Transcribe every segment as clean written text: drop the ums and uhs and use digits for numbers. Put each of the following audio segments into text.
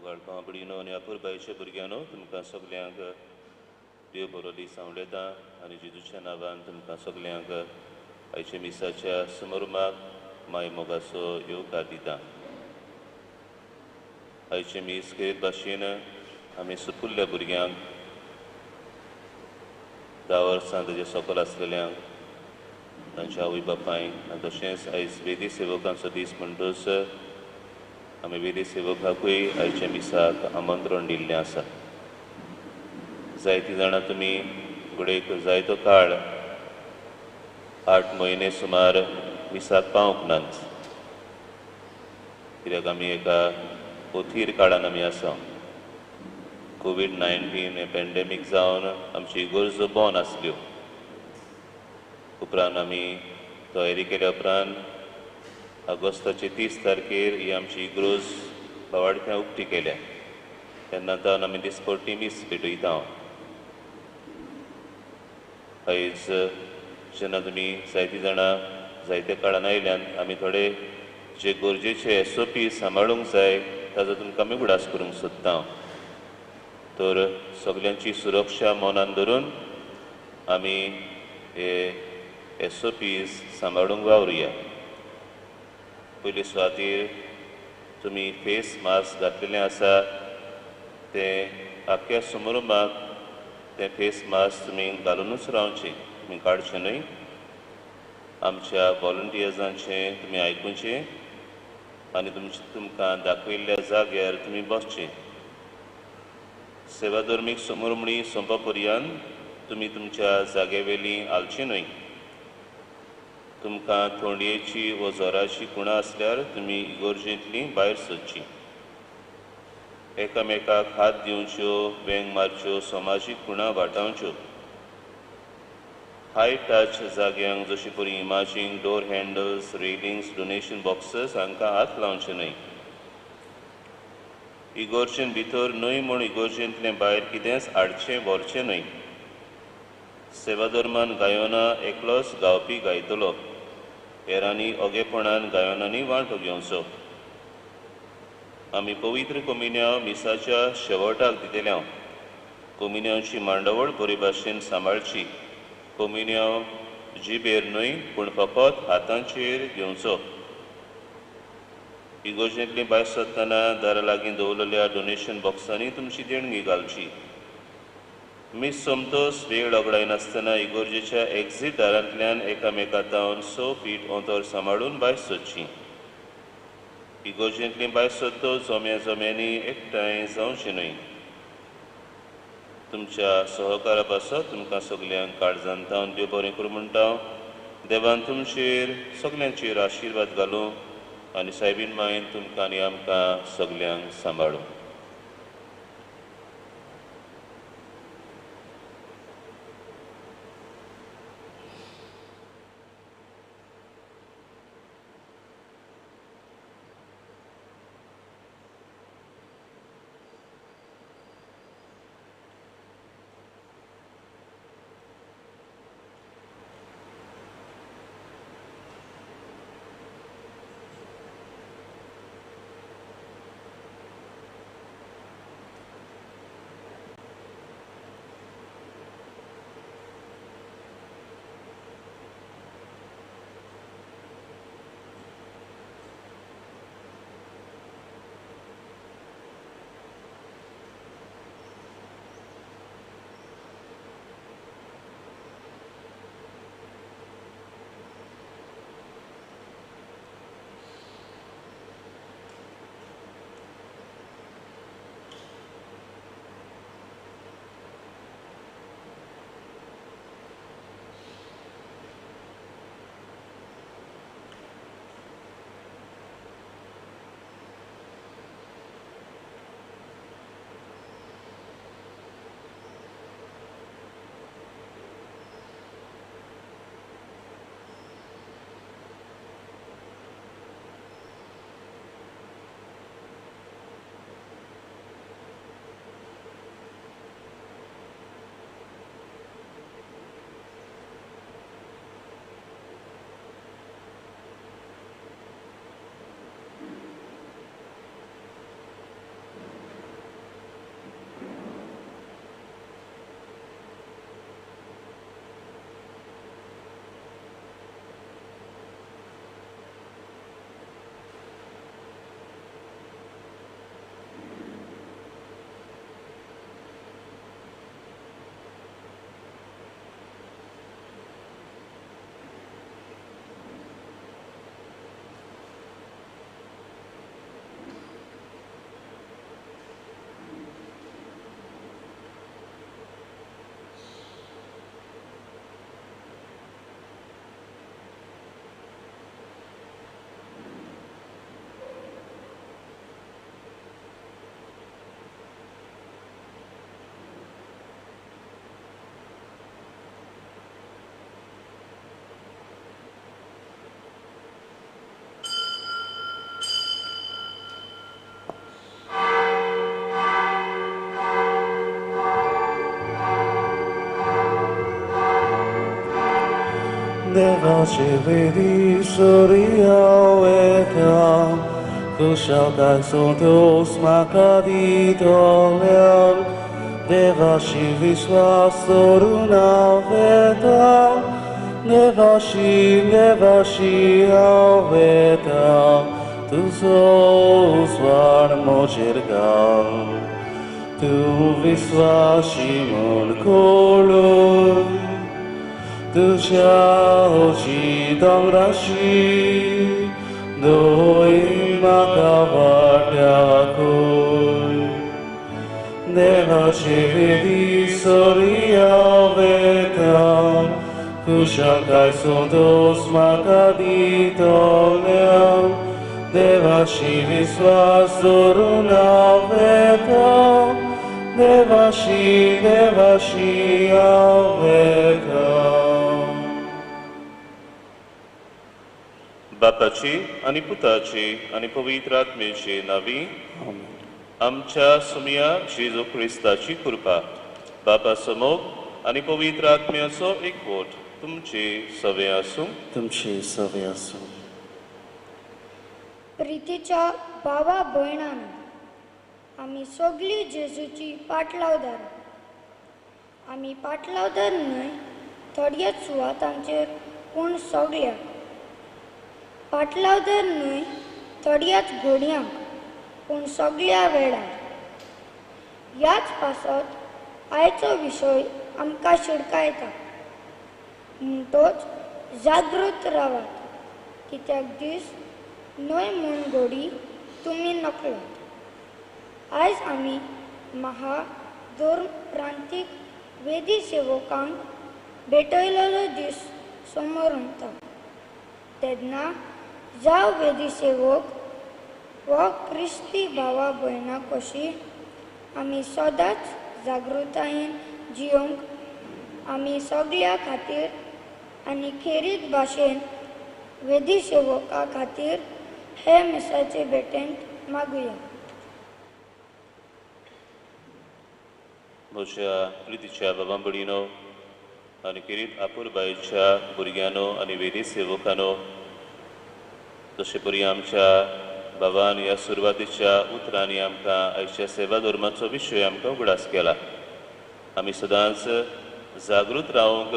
मोगाळ भाव भयणीनो आनी अपुरबायेच्या भुरग्यांनो, तुमकां सगल्यांक देव बरो दीस आंवडेता आनी जेजूच्या नांवान तुमकां सगल्यांक आयच्या मिसाच्या समारंभाक माय मोगाचो येवकार दिता. आयचे मीस खेरीत भाशेन आमी सुपुल्ल्या भुरग्यांक 10 वर्सां ताजे सकयल आसलेल्यांक तांच्या आवय बापायक आनी तशेंच आयज वेदी सेवकांचो दीस म्हणटच आमी वेदी सेवकाकूय आयच्या मिसाक आमंत्रण दिल्लें आसा. जायतीं जाणां तुमी घडयेक जायतो काळ 8 म्हयने सुमार मिसाक पावंक नात, कित्याक आमी एका अथीर काळान आमी आसा. कोवीड-19 हें पॅन्डेमीक जावन आमची इगर्जो बंद आसल्यो. उपरांत आमी तयारी केल्या उपरांत ऑगस्टाचे 30 तारखेर ही आमची इगर्ज बावाडक्यां उक्ती केल्या. तेन्ना तावन आमी दिसपट्टी मीस भेटयता. आयज जेन्ना तुमी जायतीं जाणां जायत्या काळान आयल्यान आमी थोडे जे गरजेचे एसओपी सांबाळूंक जाय ताजो तुमकां आमी उगडास करूंक सोदता. तर सगल्यांची सुरक्षा मनान धरून आमी हे एसओपीज सांबाळूंक वावरुया. पयले सुवातेर तुमी फेस मास्क घातलेलें आसा तें आख्ख्या समारंभाक तें फेस मास्क तुमी घालुनूच रावचें, तुमी काडचें न्हय. आमच्या वॉलंटियर्सांचें तुमी आयकुचें आनी तुमकां दाखयल्ल्या जाग्यार तुमी बसचें. सेवाधर्मीक समारंभणी सोंपा पर्यंत तुमी तुमच्या जाग्यावेली हालचें न्हय. तुमकां थंडयेची वा जोराची कुणां आसल्यार तुमी इगर्जेंतली भायर सरची. एकामेकाक हात दिवच्यो, वेंग मारच्यो, समाजीक कुणां वाटावच्यो. हाय टच जाग्यांक जशी परी इमाजींक, door handles, railings, donation boxes हांकां हात लावचे न्हय. इगर्जेन भितर न्हय म्हूण इगर्जेंतलें भायर कितेंच हाडचें व्हरचें न्हय. सेवाधर्मान गायना एकलोच गावपी गायतलो, हेरांनी ओगेपणान गायनांनी वांटो घेवचो. आमी पवित्र कोमिन्यांव मिसाच्या शेवटाक दितले. कोमिन्यांवची मांडावळ बरे भाशेन सांबाळची. कोमिन्यांव जिबेर न्हय पूण फकत हातांचेर घेवचो. इगर्जेंतली भायर सरतना दारा लागीं दवरलेल्या डोनेशन बॉक्सांनी तुमची देणगी घालची. मीस सोमतोच वेळ ओगडायनासतना इगर्जेच्या एक्झीट दारांतल्यान एकामेका तावन 6 फीट अंतर सांबाळून भायर सरची. इगर्जेंतली भायर सरतच जोम्या जोम्यांनी एकठांय जावचें न्हय. तुमच्या सहकारा पासत तुमकां सगल्यांक काळजान तावन देव बरें करूं म्हणटा. देवान तुमचेर सगल्यांचेर आशिर्वाद घालूं आनी सायबीन मायन तुमकां आनी आमकां सगल्यांक सांबाळूं. देवाचे वेदी सोरया वता कुशळताय संतोस म्हाका दितल्यान देवाशी विश्वास दवरून हांव वता देवाशी देवाशी हांव वता तुजो उजवाड म्हजेर घाल तूं विश्वाशी म्हूण कळून तुज्या होजी दोंगराशी दोय म्हाका वाट्याकूय देवाचे वेदी सोरया वता कुशळताय संतोस म्हाका दितल्यान देवाशी विश्वास दवरून हांव वता देवाशी देवाशी हांव वता. बापाची आनी पुताची आनी पवित्र आत्म्याची नावी आमच्या सुमया जेजू क्रिस्ताची कृपा बापा मोग आनी पवित्र आत्म्याचो एकवट तुमचे सवे आसूं. तुमचे सवे आसूं. प्रितीच्या बाबा भयणांनो, आमी सगळीं जेजूची पाटलावदार. आमी पाटलावदार न्हय थोड्याच सुवातांचेर पूण सगळ्याक. पाटलावदार न्हय थोड्याच घोडयांक पूण सगळ्या वेळार. ह्याच पासत आयचो विशय आमकां शिडकायता. म्हणटोच जागृत रावात, कित्याक दीस न्हय म्हूण घोडी तुमी नकळत. आयज आमी महा धर्म प्रांतीक वेदी सेवकांक भेटयलेलो दीस समोर म्हणटा. तेन्ना जावं वेदी सेवक वा क्रिस्ती भावा भयणां कशी आमी सदांच जागृतायेन जियोंक आमी सगळ्या खातीर आनी खेरीत भाशेन वेदी सेवका खातीर हे मिसाचे भेटेंत मागुया. म्हज्या प्रितीच्या बाबा भयणीनो आनी खेरीत आपुरबायेच्या भुरग्यांनो आनी वेदी सेवकांनो, तशें परी आमच्या बाबान ह्या सुरवातीच्या उतरांनी आमकां आयच्या सेवा धर्माचो विशय आमकां उगडास केला. आमी सदांच जागृत रावंक,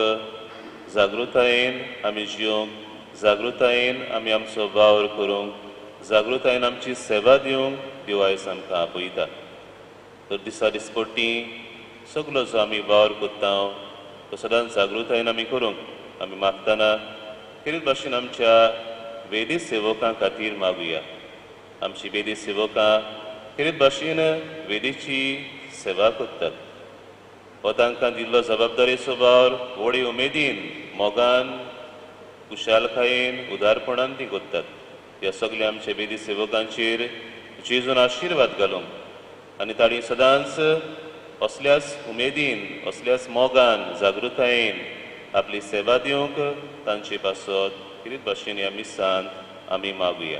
जागृतायेन आमी जियोंक, जागृतायेन आमी आमचो वावर करूंक, जागृतायेन आमची सेवा दिवंक देव आयज आमकां आपयता. तर दिसा दिसपट्टी सगलो जो आमी वावर करता तो सदांच जागृतायेन आमी करूंक आमी मागतना खेरीत भाशेन आमच्या वेदी सेवकां खातीर मागुया. आमची वेदी सेवकां खेरीत भाशेन वेदीची सेवा करतात. हो तांकां दिल्लो जबाबदारेचो वावर व्हडे उमेदीन, मोगान, कुशालकायेन, उदारपणान ती करतात. ह्या सगल्या आमच्या वेदी सेवकांचेर जेजून आशिर्वाद घालूंक आनी तांणी सदांच असल्याच उमेदीन, असल्याच मोगान, जागृतायेन आपली सेवा दिवंक तांचे पासत खेरीत भाशेन ह्या मिसांत आमी मागुया.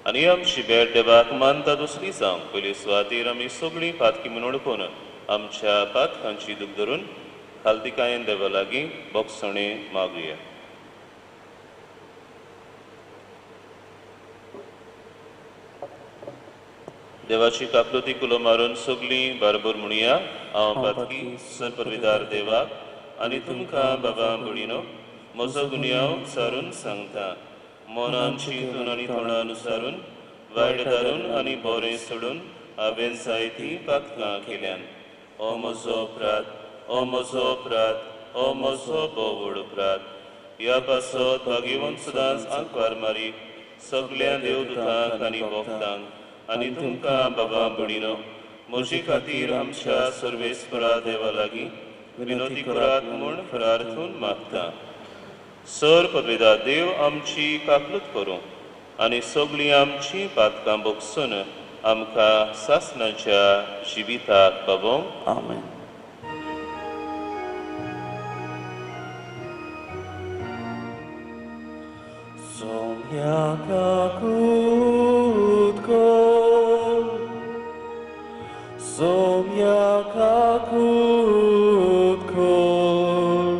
आनी आमची भेट देवाक मानता दुसरी जावंक पयले सुवातेर आमी सगळीं पातकी म्हूण वळखून आमच्या पातकांची दूख धरून खालतिकायेन देवा लागीं बोगसणे मागुया. देवाची काकलुती कुलो मारून सगळीं बारबर म्हणया, हांव पातकी सरपविदार देवाक आनी तुमकां बाबा भयणीनो म्हजो गुन्यांव सारून सांगता. मनान चिंतून आनी तोंडान सारून, वायट धारून आनी बरें सोडून हांवें जायतीं पातकां केल्यान. ओ म्हजो अपराध, ओ म्हजो अपराध, ओ म्हजो भोव अपराध. ह्या पासत भाग्यवंत सदांच आंकवार मारी सगल्या देवदूतांक आनी भक्तांक आनी तुमकां बाबा भयणीनो म्हजे खातीर आमच्या सर्वेस्परा देवा लागीं विनोती करात म्हूण प्रार्थून मागता. सर पदवेदा देव आमची काकलूत करूं आनी सगळीं आमची पातकां भोगसून आमकां सासणाच्या जिविताक पावोवंक. आमेन. सोम्या काकूत कर, सोम्या काकूत कर,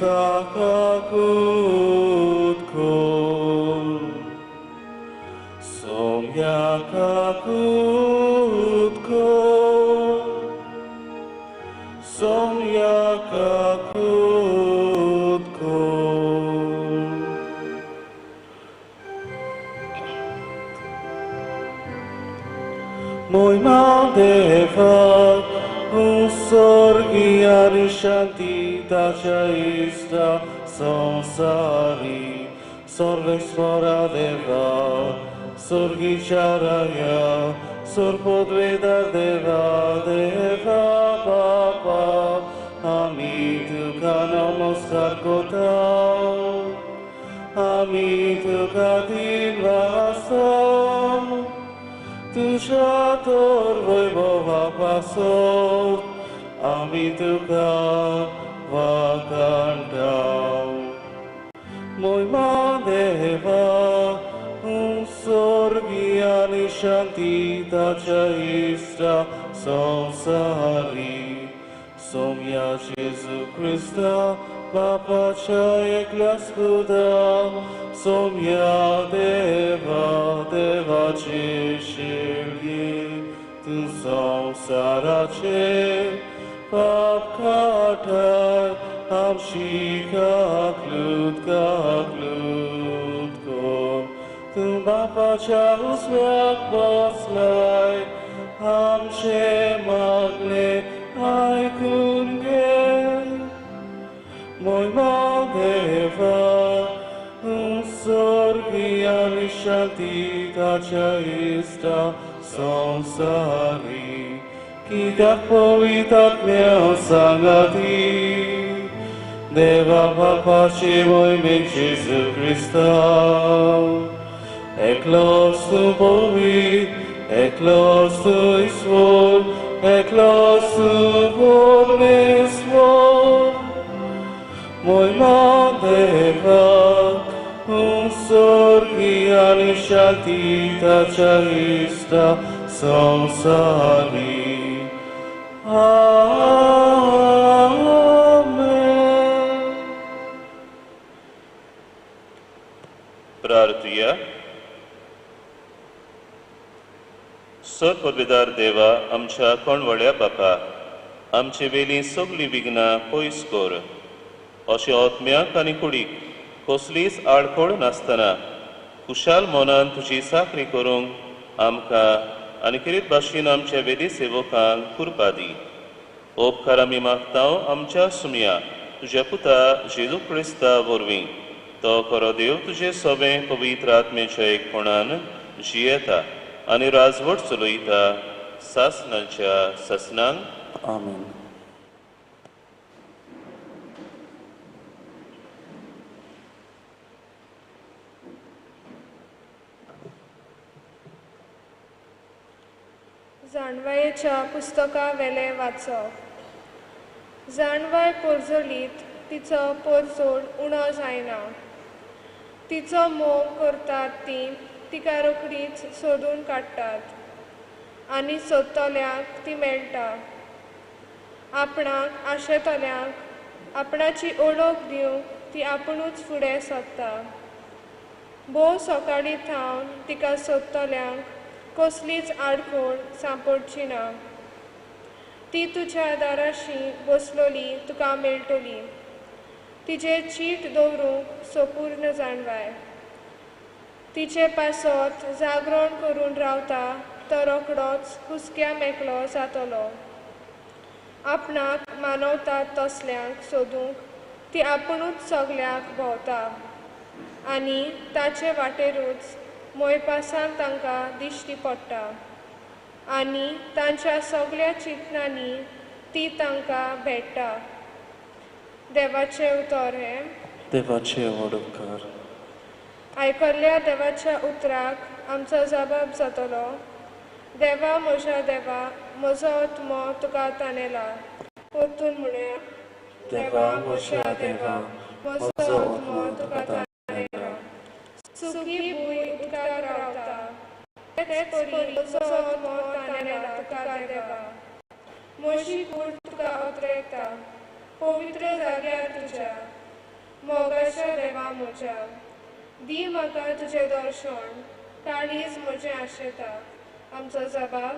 Krista kakut kol. Somya kakut kol. Somya kakut kol. Moima deva Sorgiani shanti tacha ista samsari Sarvesvara deva Sorgicharaya Sorpodveda deva deva papa Ami tuka namaskar kota Ami tuka din vasa Tusha tor vaibhava pasot Ami tuka vakantav Moima deva Sorgiani shanti tacha ista samsari Somya Jesu Krista Bapa chaya klaskuda Somya deva deva chishirye Tu samsarache Pap katar Amshi kaklut kaklut kor Tu bapa chaus vyak baslay Amshe magne aikunge Moima deva Sorgiani shanti tacha ista samsari Kitak povitatmya sangati Deva Papa Shivoi min Jesu Krista Eklos tu povi, eklos tu isvor, eklos tu pormesvor Moima deva Sorgiani shanti tacha ista samsari. Amen. प्रार्थुया. सत पदवेदार देवा आमच्या कोणवळ्या बापा आमचे वेली सगळीं विघ्नां पयस कर अशें आत्म्याक आनी कुडीक कसलीच आडखळ नासतना खुशाल मनान तुजी चाकरी करूंक आमकां आनी किरीत भाशेन आमच्या वेदी सेवकांक कृपा दी. उपकार आमी मागता आमच्या सुमया तुज्या पुता जेजू क्रिस्ता वरवीं तो खरो देव तुजे सवें पवित्र आत्मेच्या एकपणान जियेता आनी राजवट चलयता सासनाच्या सासनांक. आमेन. जाणवायेच्या पुस्तका वेलें वाचप. जाणवाय पोरजोलीत तिचो पोरजोड उणो जायना. तिचो मोग करतात ती तिका रोखडीच सोदून काडटात आनी सोदतल्यांक ती मेळटा. आपणाक आशेतल्यांक आपणाची ओळख दिवंक ती आपुणूच फुडें सरता. भोव सकाळीं थावन तिका सोदतल्यांक कसलीच आडखळ सांपडची ना. ती तुज्या दाराशी बसलोली तुका मेळटली. तिजेर चीट दवरूंक सोपूर्ण जाणवाय. तिचे पासत जागरण करून रावता तो रोखडोच हुसक्या मेकळो जातलो. आपणाक मानवतात तसल्यांक सोदूंक ती आपुणूच सगळ्याक भोंवता आनी ताचे वाटेरूच मोयपासान तांकां दिश्टी पडटा आनी तांच्या सगळ्या चिंतनांनी ती तांकां भेट्टा. देवाचें उतर हें. देवाचें व्हड उपकार. आयकल्ल्या देवाच्या उतराक आमचो जबाब जातलो. देवा म्हज्या देवा म्हजो आत्मो तुका तानेला. परतून म्हणया. देवा म्हज्या देवा म्हजो आत्मो तुका तानेला. सुकी भूंय उदकाक रावता तेच परी म्हजो आत्मो तानेला तुका देवा. म्हजी कूड तुका उतरयता पवित्र जाग्यार तुज्या. मोगाच्या देवा म्हज्या, दी म्हाका तुजें दर्शन, काळीज म्हजें आशेता. आमचो जबाब,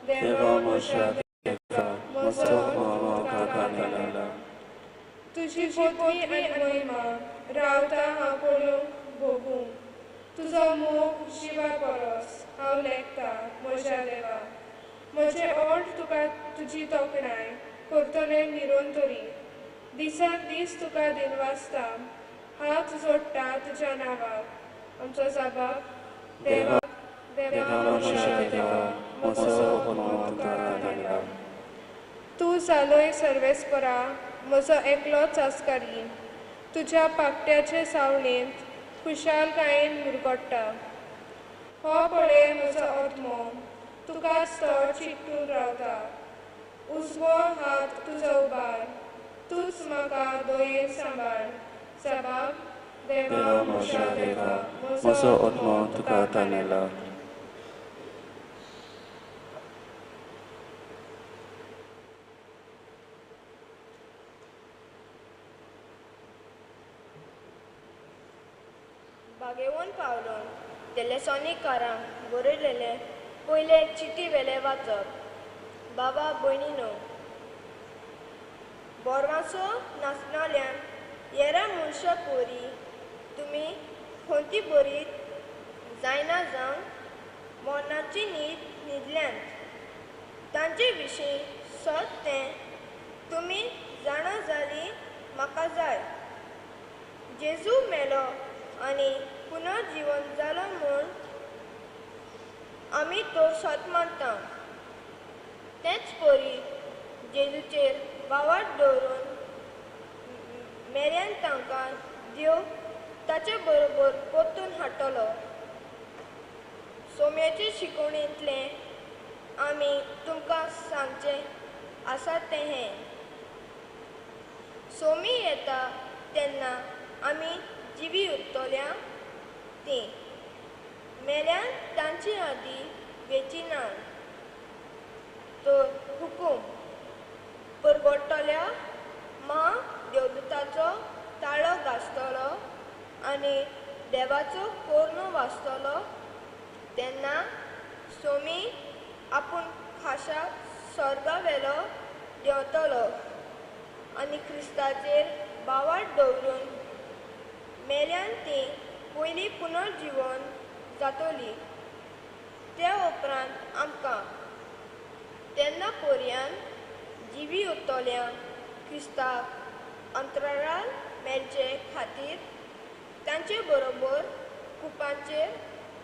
देवा म्हज्या देवा, म्हजो आत्मो तुका तानेला. तुजी पदवी आनी महिमा रावता हांव पळोवंक भोगूंक, तुजो मोग जिवा परस हांव लेखता म्हज्या देवा. म्हजें ओंठ तुका तुजी तोखणाय करतले निरंतरी, दिसान दीस तुका दिनवासता, हात जोडटा तुज्या नांवाक. आमचो जबाब, देवा देवा म्हज्या देवा, म्हजो आत्मो तुका तानेला. तूं जालोय सर्वेस्परा, म्हजो एकलोच आस्कारी, तुज्या पाकट्याचे सावळेंत खुशालकायेन मुरगट्टा. हो पळय म्हजो आत्मो, तुकाच तो चिकटून रावता. उजवो हात तुजो उबार, तूंच म्हाका दयेन सांबाळ. जबाब, देवा म्हज्या देवा, म्हजो आत्मो तुका तानेला. बागेवन पावलोन तेलेसॉनीकारांक बरयलेले पयले चिटी वेले वाचप. बाबा भयणीनो, बोरवासो नासनाल्यान येरा मनशा पोरी तुमी खंती बरीत जायना जावन मरणाची न्हीद न्हिदल्यांत. तांचे विशीं सत तें तुमी जाणा जालीं म्हाका जाय. जेजू मेलो आनी पुनर्जीवन जालो म्हूण आमी तो सत मानता. तेच परी जेजूचेर वावाट दवरून मेऱ्यान तांकां देव ताचे बरोबर परतून हाडटलो. सोम्याचे शिकवणेंतलें आमी तुमकां सांगचें आसा तें हें, सोमी येता तेन्ना आमी जिवी उरतल्या तीं मेल्यान तांचे आदीं वेची ना. तर हुकूम परगट्टल्या मा देवदूताचो ताळो गाजतलो आनी देवाचो कोर्नो वाजतलो तेन्ना सोमी आपूण खाशा स्वर्गा वेलो देंवतलो आनी क्रिस्ताचेर बावाट दवरून मेल्यान तीं पयलीं पुनर्जीवन जातली. त्या उपरांत आमकां तेन्ना पर्यान जिवी उरतल्या क्रिस्ताक अंतराळार मेळचे खातीर तांचे बरोबर कुपांचेर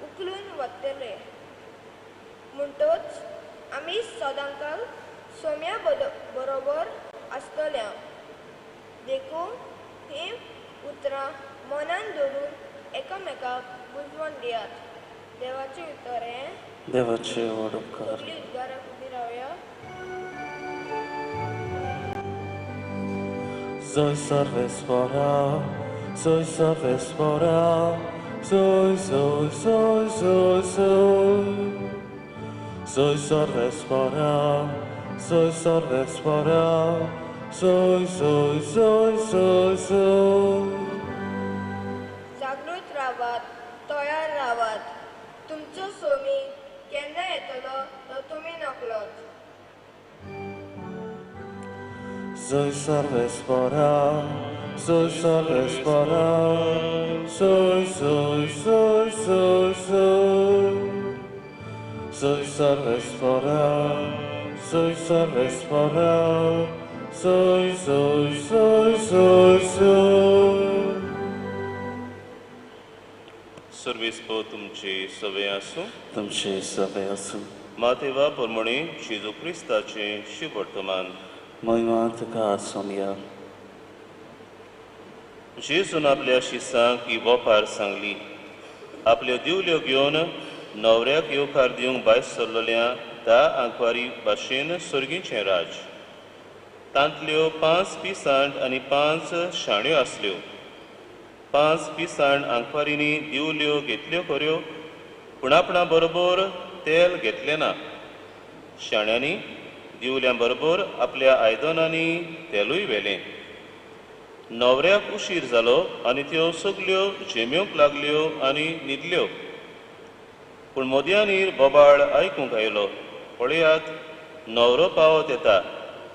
उखलून वतले. म्हणटच आमी सदांकाल सोम्या बरोबर आसतल्या. देखून हीं उतरां मनान धरून एकामेकाक बुजवण दियात. देवाचें उतर हें. देवाचे व्हड उपकार. सगळीं उद्गाराक उबी रावया. Soy सर्वेस्परा, soy सर्वेस्परा, soy, soy, soy, soy, soy. Soy सर्वेस्परा, soy सर्वेस्परा, soy, soy, soy, soy, soy. जागृत रावात, तयार रावात. तुमचो सोमी केन्ना येतलो तो तुमी नकळत. Soy सर्वेस्परा, soy सर्वेस्परा, soy, soy, soy, soy, soy. Soy सर्वेस्परा, soy सर्वेस्परा, soy, soy, soy, soy, soy. सर्वेस्पो तुमचे सवे आसूं. तुमचे सवे आसूं. मातेवा परमणी जेजू क्रिस्ताचे शिवर्तमान. महिमा तुका आसूंया. जेजून आपल्या शिसांक ही वपार सांगली. आपल्यो दिवल्यो घेवन न्हवऱ्याक येवकार दिवंक भायर सरलेल्या 10 आंकवारी भाशेन सर्गीचें राज. तांतल्यो 5 पिसांट आनी 5 शाण्यो आसल्यो. 5 पिसांट आंकवारींनी दिवल्यो घेतल्यो खऱ्यो, पूण आपणा बरोबर तेल घेतलें ना. शाण्यांनी दिवल्यां बरोबर आपल्या आयदनांनी तेलूय व्हेलें. न्हवऱ्याक उशीर जालो आनी त्यो सगल्यो झेमेवंक लागल्यो आनी न्हिदल्यो. पूण मोदयांनी बोबाळ आयकूंक आयलो, पळयात न्हवरो पावत येता,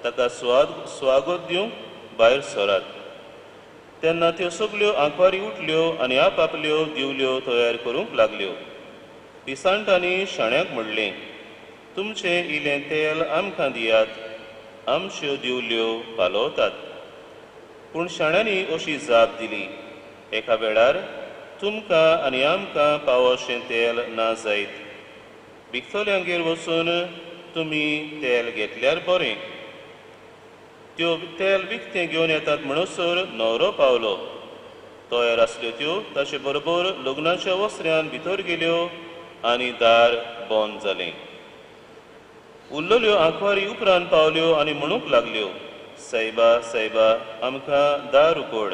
ताका स्वागत दिवंक भायर सरात. तेन्ना त्यो सगल्यो आंकवारी उठल्यो आनी आपआपल्यो दिवल्यो तयार करूंक लागल्यो. पिसांटांनी शाण्याक म्हणलें, तुमचें इलें तेल आमकां दियात, आमच्यो दिवल्यो पालवतात. पूण शाण्यांनी अशी जाप दिली, एका वेळार तुमकां आनी आमकां पावोशें तेल ना जायत, विकतल्यांगेर वचून तुमी तेल घेतल्यार बरें. त्यो तेल विकतें घेवन येतात म्हणसर न्हवरो पावलो. तयार आसल्यो त्यो ताचे बरोबर लग्नाच्या वस्त्र्यान भितर गेल्यो आनी दार बंद जालें. उरलेल्यो आंकवारी उपरांत पावल्यो आनी म्हणूंक लागल्यो, सायबा सायबा आमकां दार उगड.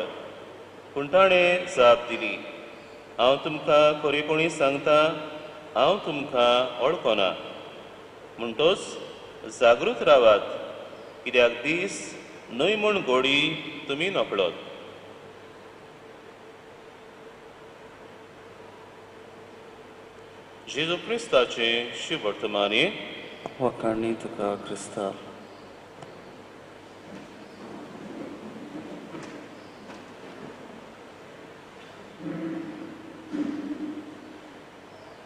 पूण ताणें जाप दिली, हांव तुमकां खरेपणी सांगता, हांव तुमकां वळखना. म्हणटोच जागृत रावात, कित्याक दीस न्हय म्हूण गोडी तुमी नकळत. जेजू क्रिस्ताचें शुभवर्तमानी. वखाणी तुका क्रिस्ता.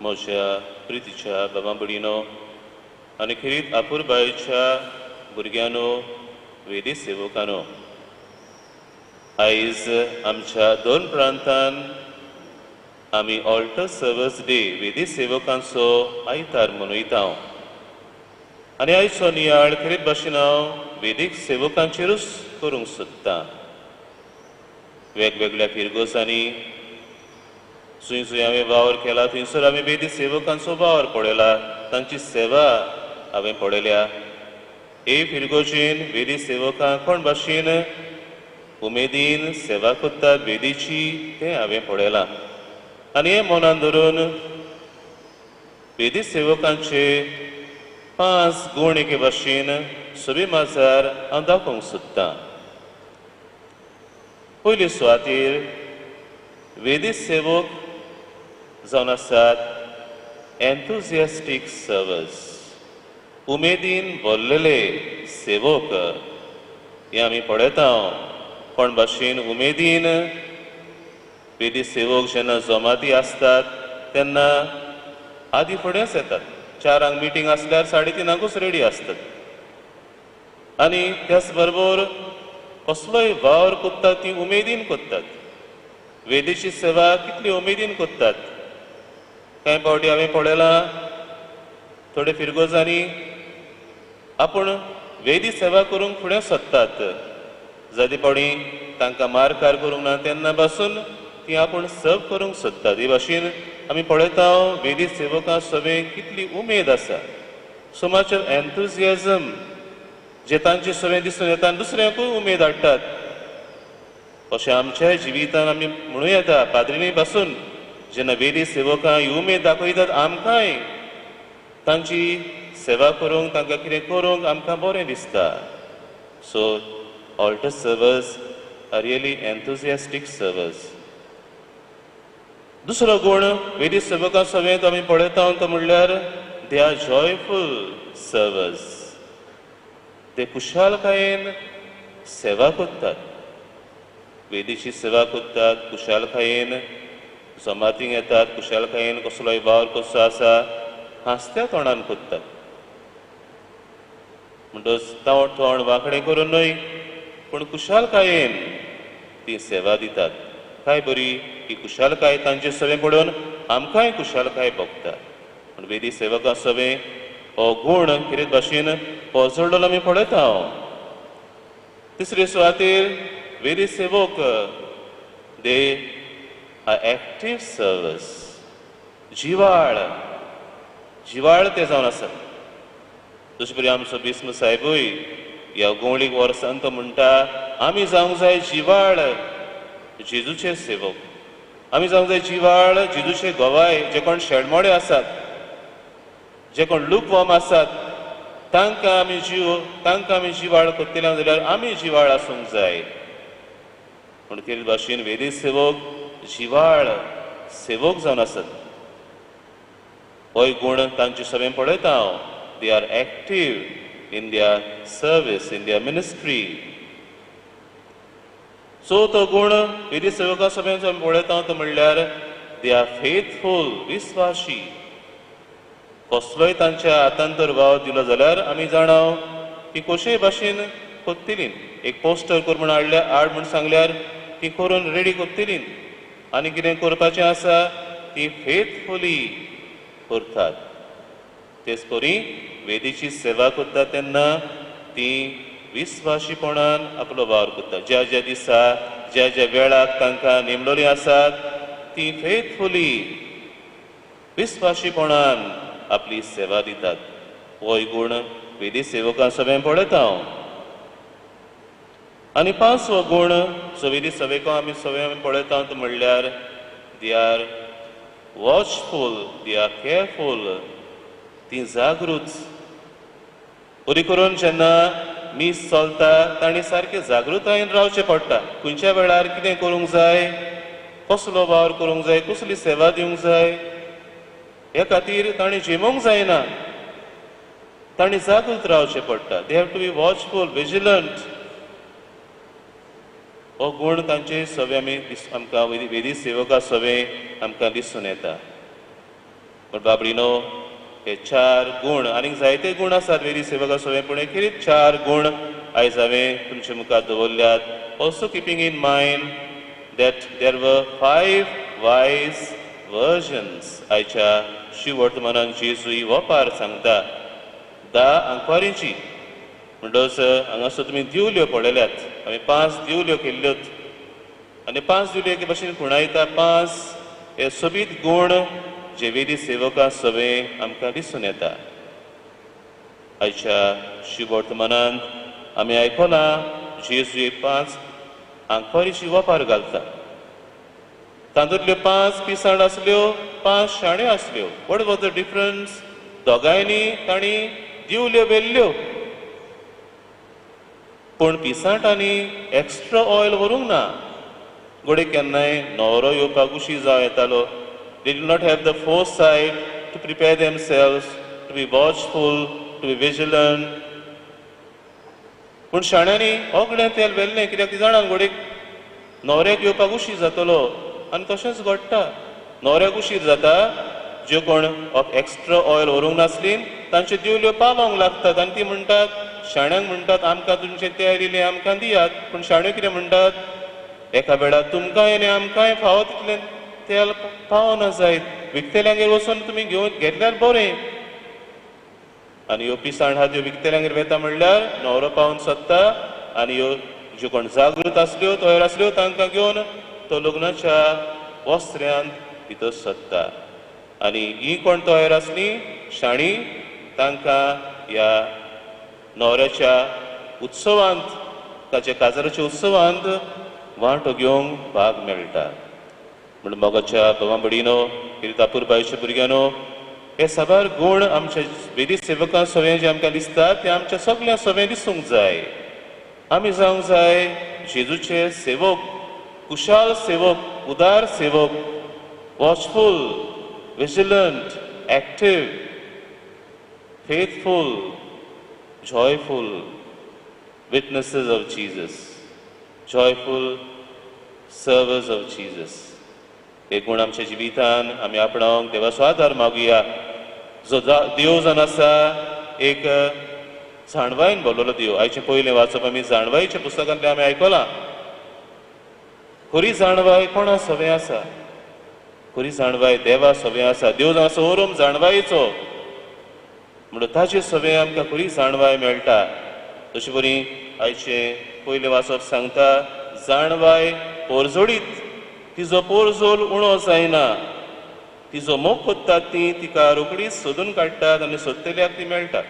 म्हज्या प्रितीच्या बाबा भयणीनो आनी खेरीत आपुरबायेच्या भुरग्यांनो, वेदी सेवकांनो, आयज आमच्या दोन प्रांतान आमी ऑल्टर सर्वस डे वेदी सेवकांचो आयतार मनयता. आनी आयचो नियाळ खेरीत भाशेन हांव वेदीक सेवकांचेरूच करूंक सोदतां. वेगवेगळ्या फिरगोजांनी जंय जंय हांवें वावर केला थंयसर हांवें वेदी सेवकांचो वावर पळयला, तांची सेवा हांवें पळयल्या. हे फिरगोजेन वेदी सेवकां कोण भाशेन उमेदीन सेवा करतात वेदीची तें हांवें पळयलां. आनी हें मनान धरून वेदी सेवकांचे 5 गूण एके भाशेन सभी माजार हांव दाखोवंक सोदतां. पयले सुवातेर वेदी सेवक जावन आसात एन्थुजियास्टीक सर्वस, उमेदीन भरलेले सेवक. हे आमी पळयता कोण भाशेन उमेदीन वेदी सेवक जेन्ना जमाती आसतात तेन्ना आदी फुडेंच येतात. 4 मिटींग आसल्यार 3:30 रेडी आसतात आनी त्याच बरोबर कसलोय वावर करतात ती उमेदीन करतात. वेदीची सेवा कितली उमेदीन करतात. कांय फावटी हांवें पळयलां थोडे फिरगोजांनी आपूण वेदी सेवा करूंक फुडें सोदतात, जाते फावटी तांकां मारकार करूंक ना तेन्ना पासून ती आपूण सर्व करूंक सोदतात. हे भाशेन आमी पळयता वेदी सेवकां सगळें कितली उमेद आसा, सो मच ऑफ एन्थुजियाजम जे तांचे सगळें दिसून येता आनी दुसऱ्यांकूय उमेद हाडटात. अशें आमच्या जिवितान आमी म्हणूं येता पाद्रिनी पासून जेन्ना वेदी सेवकां ही उमेद दाखयतात आमकांय तांची सेवा करूंक, तांकां कितें करूंक आमकां बरें दिसता. So altar servers are really enthusiastic servers. दुसरो गूण वेदी सेवकां सवेंत आमी पळयता तो म्हणल्यार they are joyful servers. ते खुशालकायेन सेवा करतात, वेदीची सेवा करतात खुशालकायेन, जमातींक येतात खुशालकायेन, कसलोय वावर कसो आसा हांसत्या तोंडान करतात. म्हणटच तोंड वांकडें करून न्हय पूण खुशालकायेन ती सेवा दितात. काय बरी ही खुशालकाय तांचे सवें पळोवन आमकांय खुशालकाय भोगता. पूण वेदी सेवकां सवें हो गूण कितें भाशेन पोजडलो आमी पळयता. तिसरे सुवातेर वेदी सेवक they are active servers, जिवाळ जिवाळ ते जावन आसात. जशें परी आमचो भीष्म साहेबूय ह्या गोंवळीक वर्सान तो म्हणटा आमी जावंक जाय जिवाळ जेजूचे सेवक, आमी जावंक जाय जिवाळ जेजूचे गवाय. जे कोण शेणमोडे आसात, जे कोण लुकवॉर्म आसात तांकां आमी जिवाळ करतले जाल्यार आमी जिवाळ आसूंक जाय. पूण केल्ले भाशेन वेदी सेवक जिवाळ सेवक जावन आसत. होय गूण तांचे सगळें पळयता हांव. They are active in their service, in their ministry. चवथो गूण वेदी सेवका सगळ्यांचो आमी पळयता तो म्हणल्यार they are faithful, विस्वाशी. कसलोय तांच्या हातान तर वाव दिलो जाल्यार आमी जाणाव की कशेय भाशेन कोत्तली. एक पोस्टर कर म्हूण हाडल्या हाड म्हूण सांगल्यार ती करून रेडी कोत्तली आनी कितें करपाचें आसा ती फेथफुली करतात. तेच परी वेदीची सेवा करता तेन्ना ती विस्वाशीपणान आपलो वावर करता. ज्या ज्या दिसा ज्या ज्या वेळाक तांकां नेमलोली आसात ती फेथफुली विस्वाशीपणान आपली सेवा दितात. होय गूण वेदी सेवकां सगळें पळयता हांव. आनी पांचवो गूण जो वेदी सेवकां आमी सगळें पळयता तो म्हणल्यार they are watchful, they are careful. ती जागृत. बरी करून जेन्ना मीस चलता तांणी सारकें जागृतायेन रावचें पडटा. खंयच्या वेळार कितें करूंक जाय, कसलो वावर करूंक जाय, कसली सेवा दिवंक जाय, हे खातीर तांणी झेमूंक जायना, तांणी जागृत रावचें पडटा. They have to be watchful, vigilant. हो गूण तांचे सवे आमी आमकां वेदी सेवका सवे आमकां दिसून येता. पूण बाबडीनो हे चार गूण आनीक जायते गूण आसात वेदी सेवका सवे, पूण खेरीत चार गूण आयज हांवें तुमचे मुखार दवरल्यात. Also keeping in mind that there were 5 wise virgins. आयच्या शिववर्तमानान जेजू वपार सांगता 10 आंकवारींची. म्हणटच हांगासर तुमी दिवल्यो पळयल्यात, आमी 5 दिवल्यो केल्ल्योत आनी 5 दिवल्यो एके भाशेन खुणायता 5 हे सोबीत गूण जे वेदी सेवकां सवे आमकां दिसून येता. आयच्या शिववर्तमानांत आमी आयकलां जेजू 5 आंकवारीची वपार घालता. तातूंतल्यो 5 पिसांट आसल्यो, 5 शाण्यो आसल्यो. What was the difference? दोगांयनी तांणी दिवल्यो व्हेल्ल्यो, पूण पिसांटांनी एक्स्ट्रा ऑयल व्हरूंक ना. घडये केन्नाय न्हवरो येवपाक उशीर जावं येतालो. They did not have the foresight to prepare themselves, to be watchful, to be vigilant. पूण शाण्यांनी ओगळें तेल व्हेल्लें, कित्याक ती जाणां घडये न्हवऱ्याक येवपाक उशीर जातलो. आनी तशेंच घडटा, न्हवऱ्याक उशीर जाता, ज्यो कोण एक्स्ट्रा ऑयल व्हरूंक नासली तांच्यो दिवल्यो पावोंक लागतात आनी ती म्हणटात शाण्यांक म्हणटात आमकां तुमचें तेल इल्लें आमकां दियात. पूण शाण्यो कितें म्हणटात, एका वेळार तुमकांय आनी आमकांय फावो तितलें तेल पावना जायत, विकतेल्यांगेर वचून तुमी घेवन घेतल्यार बरें. आनी ह्यो पिसाण आहा त्यो विकतेल्यांगेर वेता म्हणल्यार न्हवरो पावून सोदता आनी ह्यो ज्यो कोण जागृत आसल्यो तयार आसल्यो तांकां घेवन तो लग्नाच्या वस्त्र्यांत भितर सोदता. आनी ही कोण तयार आसली शाणी तांकां ह्या न्हवऱ्याच्या उत्सवांत, ताच्या काजाराच्या उत्सवांत वांटो घेवंक भाग मेळटा. म्हण मोगाच्या भावा भयणीनो, किर्तापूरबायच्या भुरग्यांनो, हे साबार गूण आमच्या वेदी सेवकां सवें जे आमकां दिसतात ते आमच्या सगळ्या सवें दिसूंक जाय. आमी जावंक जाय जेजूचे सेवक, कुशाल सेवक, उदार सेवक, watchful, vigilant, active, faithful, joyful witnesses of Jesus, joyful servers of Jesus. हे गूण आमच्या जिवितान आमी आपणावंक देवाचो आदार मागुया. जो देव जावन आसा एक जाणवायन भरलेलो देव. आयचें पयलें वाचप आमी जाणवायच्या पुस्तकांतलें आमी आयकलां. खरी जाणवाय कोणा सवें आसा? खरी जाणवाय देवा सवें आसा. देव जावन आसा ओरोम जाणवायेचो, म्हणून ताचे सवें आमकां खरी जाणवाय मेळटा. तशें बरी आयचें पयलें वाचप सांगता जाणवाय पोरजोडीत, तिजो पोरजोल उणो जायना. तिजो मोग कोत्तात ती तिका रोखडीच सोदून काडटात आनी सोदतल्याक ती मेळटा.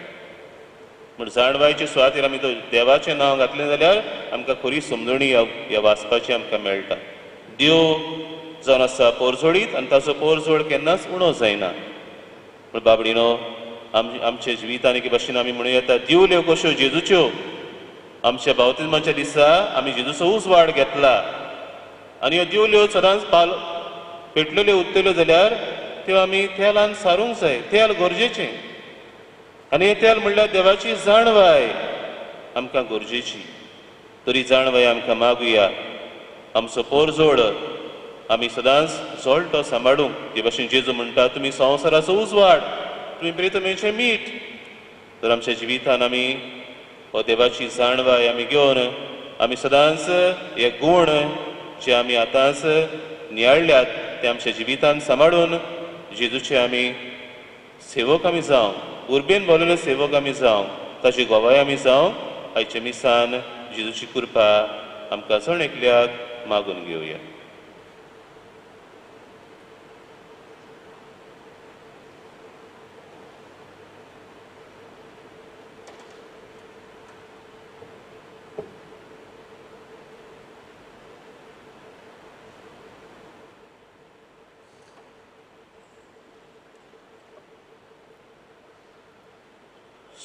म्हण जाणवायचे सुवातेर आमी तो देवाचें नांव घातलें जाल्यार आमकां खरी समजणी ह्या वाचपाची आमकां मेळटा. देव जावन आसा पोरजोडीत आनी ताचो पोरजोड केन्नाच उणो जायना. पूण बाबडीनो आमच्या जिवितान एके भाशेन आमी म्हणूं येता दिवल्यो कश्यो जेजूच्यो. आमच्या बावतिज्माच्या दिसा आमी जेजूचो उजवाड घेतला. आनी ह्यो दिवल्यो सदांच पाल पेटलेल्यो उत्तल्यो जाल्यार त्यो आमी तेलान सारूंक जाय. तेल गरजेचें आनी हें तेल म्हणल्यार देवाची जाणवाय आमकां गरजेची. तरी जाणवाय आमकां मागुया. आमचो पोरजोड आमी सदांच जळटो सांबाळूंक. ते भाशेन जेजू म्हणटा, तुमी संवसाराचो उजवाड, तुमी प्रितमेचें मीठ. तर आमच्या जिवितान आमी हो देवाची जाणवाय आमी घेवन आमी सदांच हे गूण जे आमी आतांच नियाळ्ळ्यात ते आमच्या जिवितान सांबाळून जेजूचे आमी सेवक आमी जावं, उर्बेन बोललेले सेवक आमी जावं, ताची गवाय आमी जावं. आयच्या मिसान जेजूची कृपा आमकां जण एकल्याक मागून घेवया.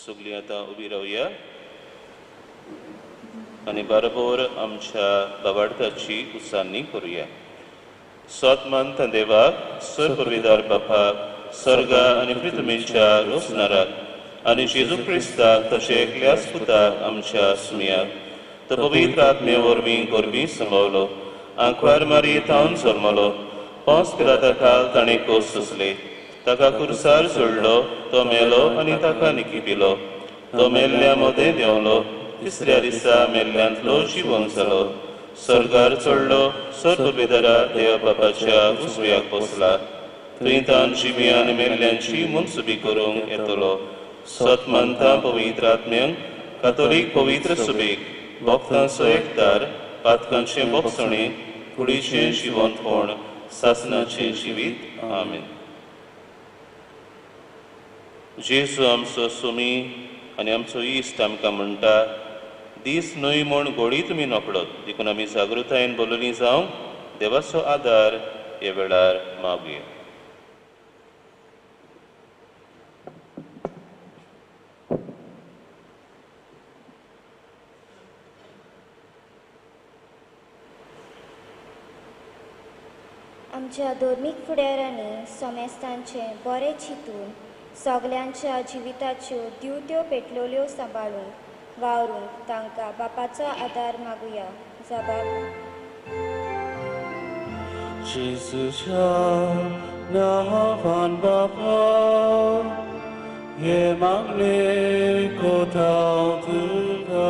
सगळीं आतां उबी रावया आनी बरोबर आमच्या बाबार्थाची उचारणी करुया. सत मानता देवाक, सर पुर्विदार बापाक, सर्गा आनी पृथ्वीच्या रोसणाराक आनी जेजू क्रिस्ताक तशें एकल्याच पुताक आमच्या सुमयाक, तो पवित्र आत्मे वरवीं गोरबी संभवलो, आंकवार मारी थावन जल्मलो, पोंस पिलाता खाल ताणें कोस सोंसले, ताका कुर्सार सोडलो, तो मेलो आनी ताका निकिपिलो, तो मेल्ल्या मदें देंवलो, तिसऱ्या दिसा मेल्ल्यांतलो जिवन जालो, सर्गार चडलो, सर्वबेदरा देव बापाच्या उजव्याक बसला, थंय तान जिवी आनी मेल्ल्यांची मनसुबी करूंक येतलो. सत मानता पवित्र आत्म्यांक, कातोलीक पवित्र सुबेक, भक्तांचो एकदार, पातकांचें बोगसणें, कुडीचें जिवंतपण, सासनाचें जिवीत. आमेन. जेजू आमचो सुमी आनी आमचो इश्ट आमकां म्हणटा, दीस न्हय म्हूण गोडी तुमी नकळत, देखून आमी जागृतायेन बोलली जावंक देवाचो आदार ह्या वेळार मागुया. आमच्या धर्मीक फुडाऱ्यांनी समेस्तांचें बरें चिंतून सगल्यांच्या जिविताच्यो दिवट्यो पेटलेल्यो सांबाळूंक वावरूंक तांकां बापाचो आदार मागुया. जबाब. जेजूच्या नांवान बापा, हे मागणें कोता तुका.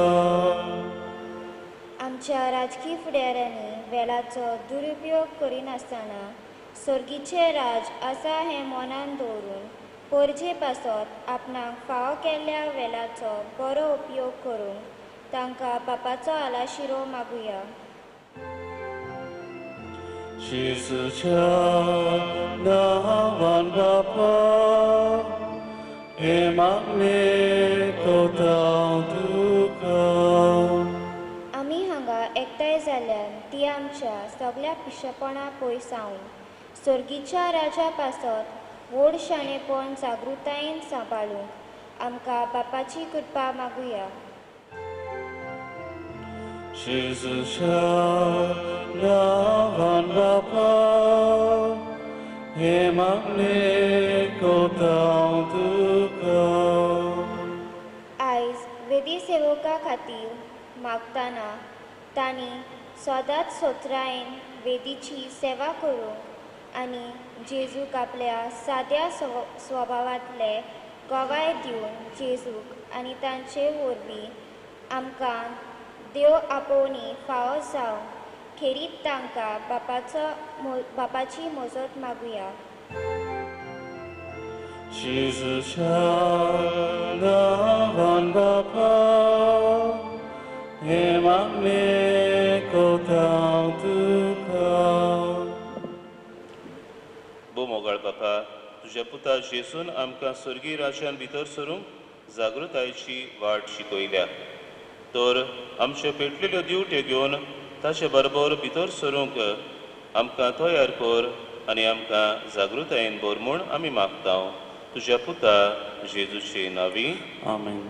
आमच्या राजकीय फुडाऱ्यांनी वेळाचो दुरुपयोग करिनासतना सर्गीचें राज आसा हें मनान दवरून परजे पासत आपणाक फावो केल्ल्या वेळाचो बरो उपयोग करूंक तांकां बापाचो आलाशिरो मागुया. जेजूच्या नांवान बापा, हे मागणें कोता तुका. आमी हांगा एकठांय जाल्यान ती आमच्या सगळ्या पिशेपणा पयसावन सर्गीच्या राजा पासत व्हड शाणेपण जागृतायेन सांबाळूंक आमकां बापाची कृपा मागुया. जेजूच्या नांवान बापा, हे मागणें कोता तुका. आयज वेदी सेवका खातीर मागतना तांणी सदांच सोत्रायेन वेदीची सेवा करूंक आनी जेजूक आपल्या साद्या स्वभावांतले गवाय दिवन जेजूक आनी तांचे वरवीं आमकां देव आपोवणी फावो जावं खेरीत तांकां बापाची मजत मागुया. जेजूच्या नांवान बापा, हे मागणें कोता तुका. भोव मोगाळ बापा, तुज्या पुता जेजून आमकां स्वर्गीय राज्यान भितर सरूंक जागृतायेची वाट शिकयल्या, तर आमच्यो पेटलेल्यो दिवट्यो घेवन ताचे बरोबर भितर सरूंक आमकां तयार कर आनी आमकां जागृतायेन भर म्हूण आमी मागता. तुज्या पुता जेजूचे नांवी. आमेन.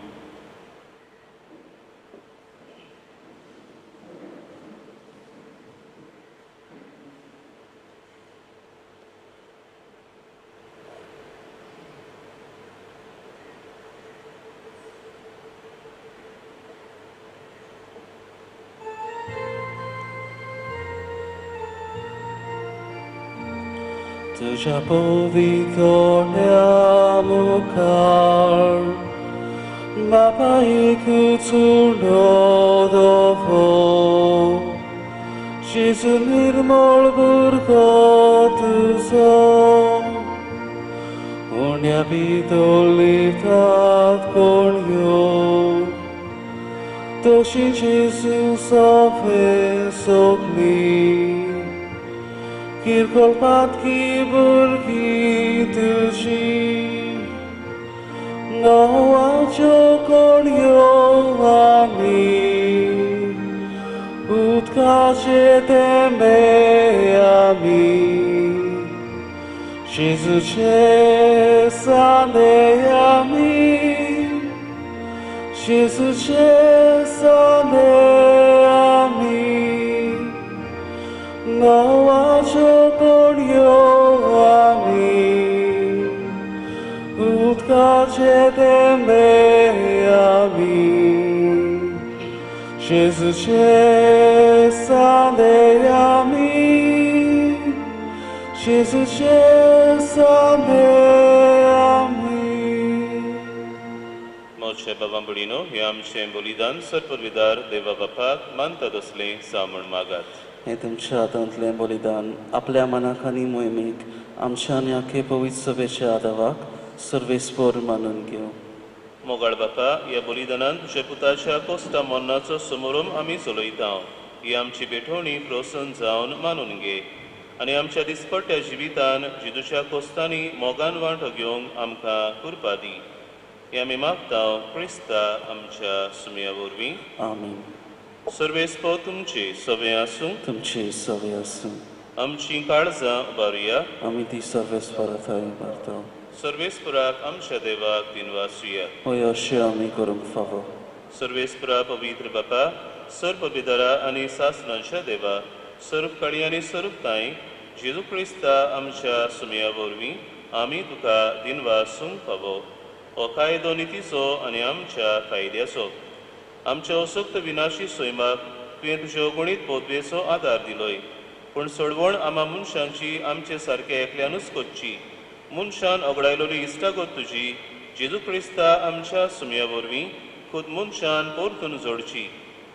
तुज्या पवित्रण्या मुखार बापायक चुनो दवो जेजू निर्मळ भुरगो तुजो उण्या भितर लिपतात कोण यो तशी जेजू सोंपें सोंपली किरकोळ पातकी भुरगीं तुजी नोवाच्यो कोणयो आमी उदकाचे तेंबे आमी जेजूचे सांदे आमी जेजूचे सांदे आमी नोवाच्यो कोणयो आमी उदकाचे तेंबे आमी जेजूचे सांदे आमी जेजूचे सांदे आमी. मोचे बाबा भयणीनो, हें आमचें बलिदान सरपविदार देवा बापाक मानता तसलें सामण मागात. हें तुमच्या हातांतलें बलिदान आपल्या मनाक आनी मोहिमेक आमच्या आनी आखे पवित्र सभेच्या आदावाक सर्वेस्पर मानून घेवं. मोगाळ बापा, ह्या बलिदानान तुज्या पुताच्या कोस्ता मरणाचो समोरम आमी चलयता. ही आमची भेटवणी प्रसन्न जावन मानून घे आनी आमच्या दिसपट्ट्या जिवितान जेजूच्या कोस्तांनी मोगान वांटो घेवंक आमकां कृपा दी. हें आमी मागता क्रिस्ता आमच्या सुमया वरवीं. आमीन. सर्वेस्पर तुमचे सवे आसूं. तुमचे सवे आसूं. आमची काळजां उबारुया. आमी ती सर्वेस्परा थंय उबारता. सर्वेस्पराक आमच्या देवाक दिनवासुया. हय, अशें आमी करूंक फावो. सर्वेस्परा पवित्र बापा, सर्व बिदारा आनी सासणांच्या देवा, सर्व काळी आनी सर्व तांय जेजू क्रिस्ता आमच्या सुमया वरवीं आमी तुका दिनवासूंक फावो. हो कायदो नितीचो आनी आमच्या कायद्याचो आमच्या असक्त विनाशी सैमाक तुवें तुज्या अगणीत पदवेचो आदार दिलोय. पूण सोडवण आमा मनशांची आमचे सारके एकल्यानूच करची. मनशान अगडायलोली इश्टागत तुजी जेजू क्रिस्ता आमच्या सुमया वरवीं खूद मनशान परतून जोडची.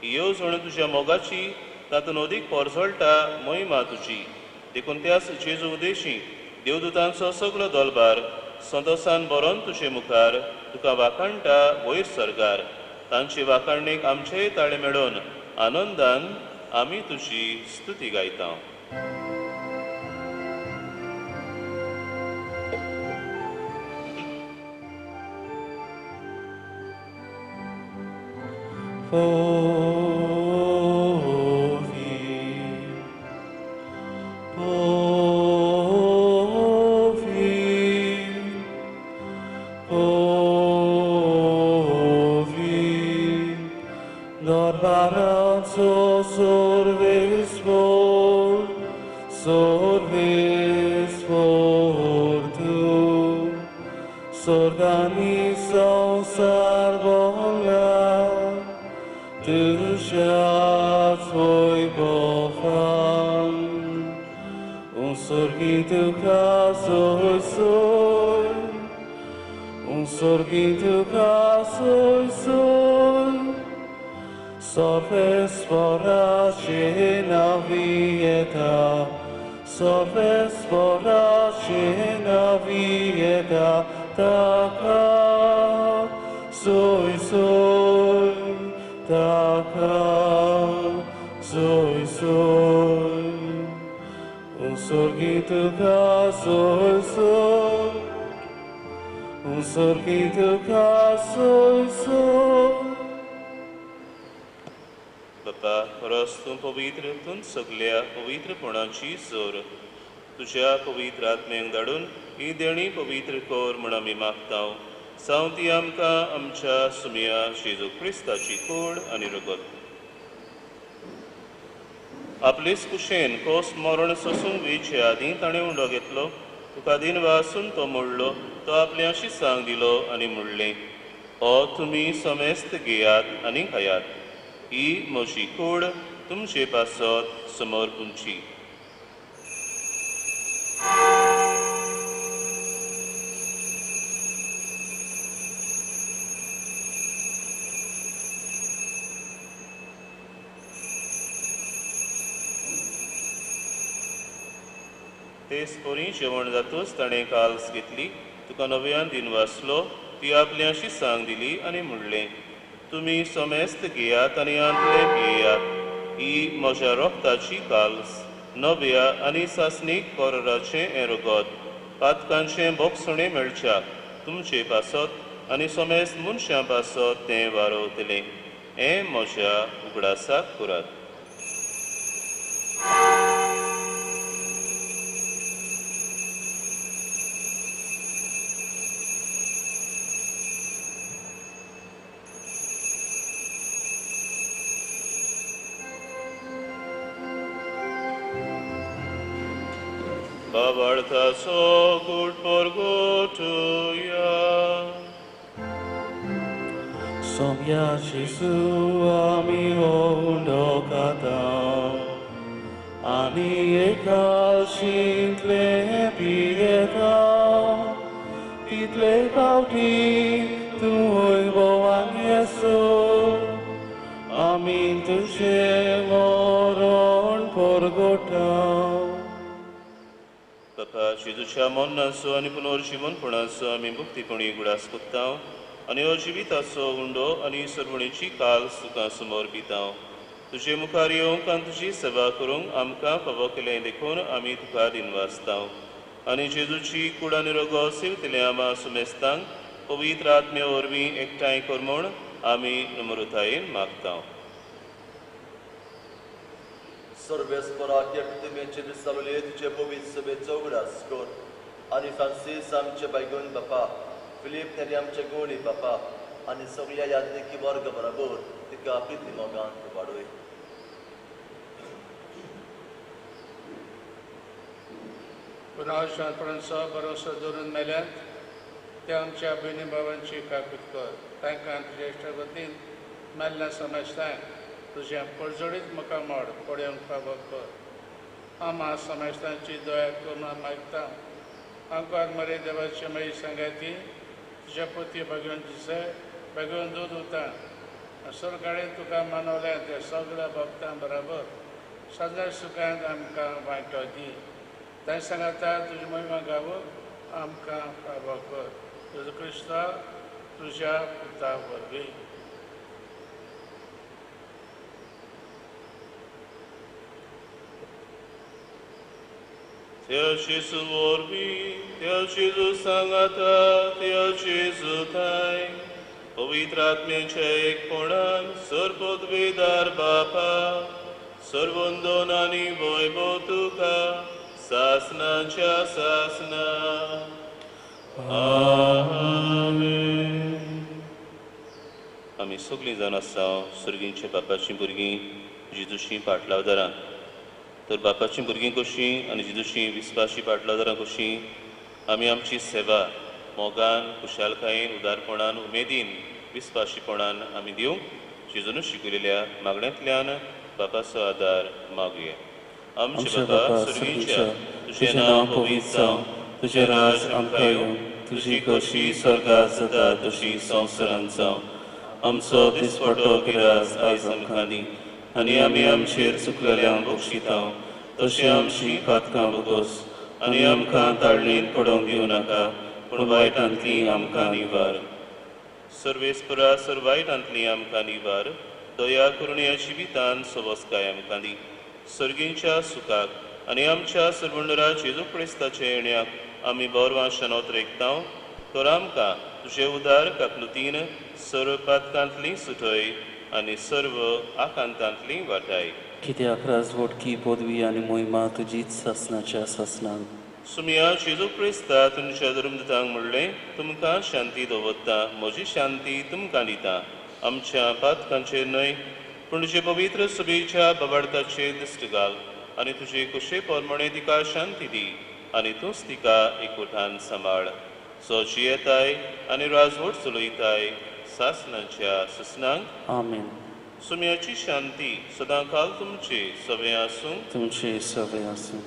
ही येवजण तुज्या मोगाची तातूंत अदीक परजळटा महिमा तुजी. देखून त्याच जेजू उदेशी देवदूतांचो सगलो दलबार संतोसान बरोवन तुजे मुखार तुका वाखाणटा वयर सर्गार. तांचे वाखाणणेक आमचेय ताळे मेळोवन आनंदान आमी तुजी स्तुती गायता. सगल्या पवित्रपणाची जोर तुज्या पवित्र आत्म्यांक धाडून ही देणी पवित्र कर म्हूण आमी मागता. जावं ती आमकां आमच्या सुमया जेजू क्रिस्ताची कूड आनी रगत. आपलेच कुशेन कोस मरण सोसूंक वेचे आदीं ताणें उंडो घेतलो. तुका दिनवासून तो मोडलो. तो आपल्या शिसांक दिलो आनी म्हणलें, हो तुमी समेस्त घेयात आनी खायात. ही म्हजी कूड तुमचे पासत समर्पूंची. तेच परी जेवण जातूच ताणें काल्स घेतली, तुका नव्यान दिन वाचलो, ती आपल्या शिसांक दिली आनी म्हणलें, तुमी समेस्त घेयात आनी आंतले पियेयात. ही म्हज्या रोगताची काल्स, नव्या आनी सासणीक कराराचें हें रगत, पातकांचें बोगसणें मेळच्याक तुमचे पासत आनी समेस्त मनशां पासत तें वारवतलें. हें म्हज्या उगडासाक करात. बाबार्थाचो गुट परगोटुया. सोम्या जेजू आमी उंडो खाता आनी एकाशिंतले पियेता, तितले फावटी तूं भोवान येसो आमी तुजें मरण परगोटा. बापा, जेजूच्या मरणाचो आनी पुनर्जिवनपणाचो आमी मुक्तीपणी उगडास कोत्ता आनी हो जिविताचो उंडो आनी सर्वणेची काल तुका समोर दिता. तुजे मुखार येवंक आनी तुजी सेवा करूंक आमकां फावो केलें देखून आमी तुका दिनवासता. आनी जेजूची कूड आनी रगत सेवतले आमा सुमेस्तांक पवित्र आत्म्या वरवीं एकठांय कर म्हूण आमी नम्रतायेन मागता. सर्वेस्पराक ह्या प्रतिमेचेर विसावले तुजे पवित्र सभेचो उगडास कर आनी फ्रांसीस आमचे बायगून बापा, फिलीप नेरी आमचे गोळी बापा आनी सगळ्या याज्ञिकी वर्ग बराबर तिका प्रिती मोगान वाडय. पुनर्शांतपणाचो भरोसो दवरून मेल्यात त्या आमच्या भयणी भावांची काकूत कर. तांकां तुज्या इश्टागतीन मेल्ल्या समजतांक तुज्या परजळीत मुखामळ पळोवंक फावो कर. आमा समजतांची दया करून मागता. आमकां मरे देवाचे मागीर सांगाती तुज्या पोती भगवन दिसे भगवन दूद उता सरकारेन तुका मानवल्या त्या सगळ्या भक्तां बराबर सदां सुखांत आमकां वांटो दी. तांचे सांगाता तुजी महिमा गावूंक आमकां फावो कर. तुजो क्रिस्ता तुज्या पुता वरवीं. त्या जेजू वरवीं, त्या जेजू सांगाता, त्या जेजू थांय पवित्र आत्म्याच्या एकपणान सर्वपदवीदार बापा, सर्वंदन आनी वैभव तुका सासनाच्या सासना. आमेन. आमी सगळीं जाण आसा सर्गींच्या बापाचीं भुरगीं जेजूचीं पाटलावदारां. तर बापाचीं भुरगीं कशीं आनी जेजूचीं विस्वासी पाटलावदारां कशीं आमी आमची सेवा मोगान, खुशालकायेन, उदारपणान, उमेदीन, विस्वासीपणान आमी दिवंक जेजून शिकयलेल्या मागण्यांतल्यान बापाचो आदार मागुया. आमचे बापा सर्गीच्या, तुजें नांव पवित्र जावं, तुजें राज आमकां येवं, तुजी कशी स्वर्गात जाता तशी संवसारांत जावं. आमचो दिसपटो गिरास आयज आमकां दी आनी आमी आमचेर चुकलेल्यांक बक्षिता तशें आमची पातकां भोगोस आनी आमकां ताळणेंत पडोवंक दिवं नाका, पूण वायटांतली आमकां निवार. सर्वेस्परा सर वायटांतली आमकां निवार. दया करून ह्या जिवितान सवस्काय आमकां दी. सर्गींच्या सुखाक आनी आमच्या सर्वंडरा जेजू क्रिस्ताच्या येण्याक आमी बरवाशनोत रेखता. तर आमकां तुजे उदार काकलुतीन सर्व पातकांतली सुटय आनी सर्व आकांतांतली वाटाय. कित्याक राजवटकी पदवी आनी मोहिमा तुजीच सासनाच्या सासनाक. सुमिया जेजू क्रिस्ता तुमच्या धर्मदूतांक म्हणलें, तुमकां शांती दवरता, म्हजी शांती तुमकां दिता. आमच्या पातकांचेर न्हय पूण तुजे पवित्र सभेच्या बाबार्थाचेर दिश्ट घाल आनी तुजे कुशे प्रमाणे तिका शांती दी आनी तूंच तिका एकवटान सांबाळ. सो जियेताय आनी राजवट चलयताय सासनाच्या सासनाक. आमेन. सुम्याची शांती सदांकाल तुमचे सवे आसूं. तुमचे सवे आसूं.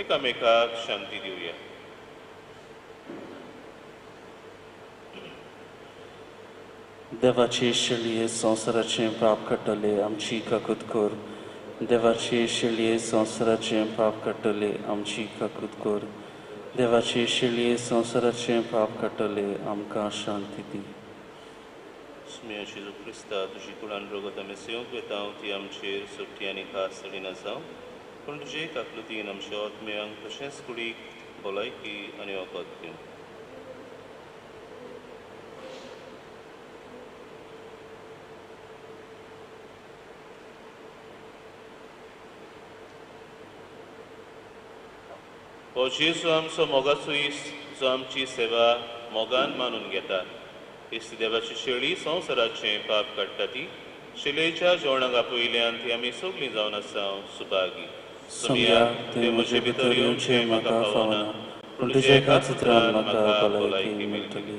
एकामेकाक शांती दिवया. देवाचे शेळये संवसाराचें पाप काडटले आमची काकूत कर. देवाची शेळये संवसाराचें पाप काडटले आमची काकूत कर. देवाची शेळये संवसाराचें पाप काडटले आमकां शांती दी. सुम्या जेजू क्रिस्ता, तुजी कुडान रगत आमी सेवंक वेता ती आमचेर सुट्टी आनी खास चडिना जावं, पूण तुजे काकलुतीन आमच्या आत्म्यांक तशेंच कुडीक भलायकी आनी वखद दिवं. हो जेजू आमचो मोगाचो इश्ट, जो आमची सेवा मोगान मानून घेता. इश्ट देवाची शेळी संवसाराचें पाप काडटा ती शेळयेच्या जेवणाक आपयल्यान ती आमी सगळीं जावन आसा सुभागी. सोमया, तुवें म्हजे भितर येवचें म्हाका फावना, पूण तुज्या एकाच उतरान म्हाका भलायकी मेळटली.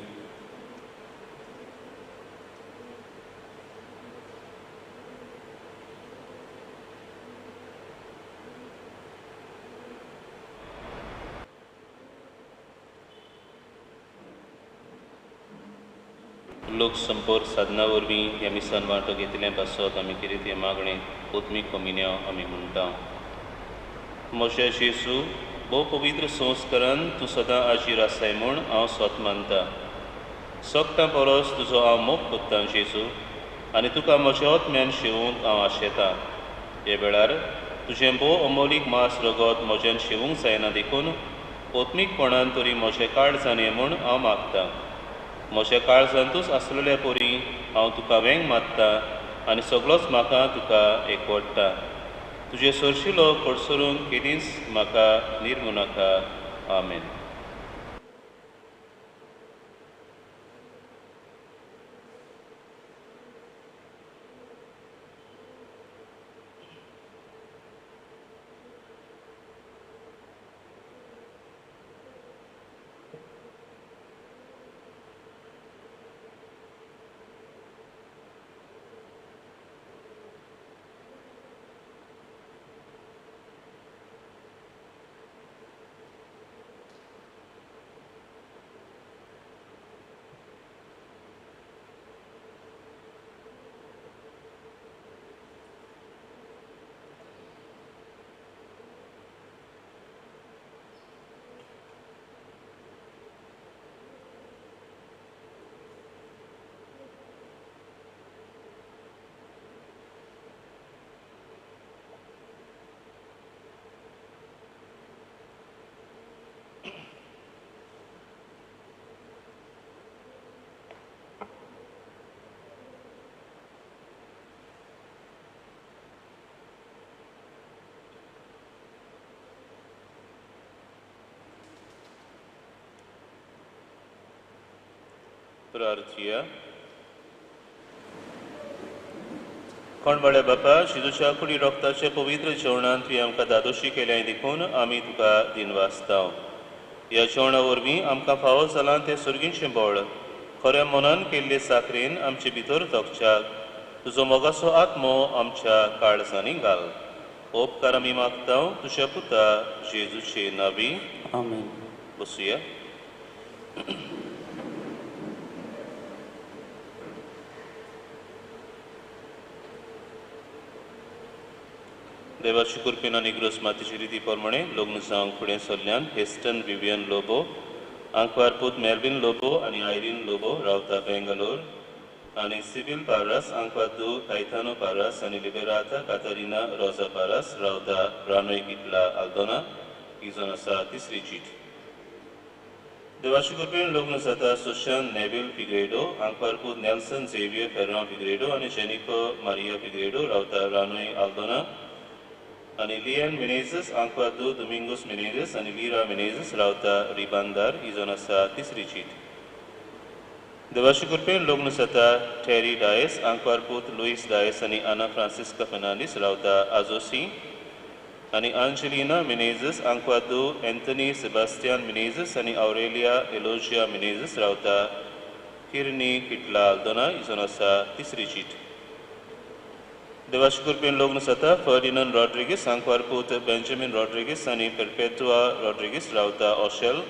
लोक संपर्क साधना वरवीं ह्या मिसान वांटो घेतिल्लें पासत आमी कितें तें मागणें आत्मीक कमिन्यांव आमी म्हणटा. म्हज्या जेजू, भोव पवित्र संस्कारान तूं सदां आजीर आसाय म्हूण हांव स्वत मानता. सगटां परस तुजो हांव मोग कोत्तां जेजू, आनी तुका म्हज्या आत्म्यान शेवूंक हांव आशेतां. हे वेळार तुजें भोव अमोलीक मांस रगत म्हज्यान शेवूंक जायना देखून आत्मीकपणान तरी म्हजें काळजान ये म्हूण हांव मागतां. म्हज्या काळजांतूच आसलेल्या परी हांव तुका वेंग मारता आनी सगळोच म्हाका तुका एकवडटा. तुजे सरशिलो कडसरूंक केदींच म्हाका निर्मू नाका. आमेन. प्रार्थया. कोणबाळ्या बापा, जेजूच्या कुडी रोगताचे पवित्र जेवणान तुवें आमकां दादोशी केल्याय देखून आमी तुका दिनवासता. ह्या जेवणा वरवीं आमकां फावो जालां तें सर्गीचें बळ खऱ्या मनान केल्ले साकरेन आमचे भितर तोखच्याक तुजो मोगाचो आत्मो आमच्या काळजांनी घाल. उपकार आमी मागता तुज्या पुता जेजूचे नांवी. आमेन. बसुया. देवाची कृपेन आनी इग्रोज मातेची रिती प्रमाणे लग्न जावंक फुडें सरल्यान हेस्टन विवियन लोबो, आंकवार पूत मेल्विन लोबो आनी आयरीन लोबो रावता बेंगलोर, आनी सिबील पारास, आंकवार दू कायतानो पारास आनी लिबेराता कातारिना रोजा पारास रावता रानोय किटला आल्दोना. ही जावन आसा तिसरी चीट. देवाची कृपेन लग्न जाता सुशांत नेविल फिग्रेडो, आंकवार पूत नेल्सन झेवियर फेर्रांव फिग्रेडो आनी जेनिफर मारिया फिग्रेडो रावता रानोय आल्दोना, आनी लियन मिनेझस, आंकवार दू दोमिंगोस मिनेझस आनी लिरा मिनेझस रावता रिबांदार. ही जावन आसा तिसरी चीट. देवाची कृपेन लग्न जाता टेरी डायस, आंकवार पूत लुईस डायस आनी आना फ्रांसिस्का फेर्नांडीस रावता आजोसी, आनी आंजेलिना मिनेझस, आंकवार दू एंथनी सेबास्तियान मिनेझस आनी औरेलिया एलोजिया मिनेझस रावता किरणी किटला आल्दोना. ही जावन आसा तिसरी चीट. देवाची कृपेन लग्न जाता फर्डिनंद रॉड्रिगीस, आंकवार पूत बेंजामीन रॉड्रिगीस आनी पेर्पेतुआ रॉड्रिगीस रावता ओशेल,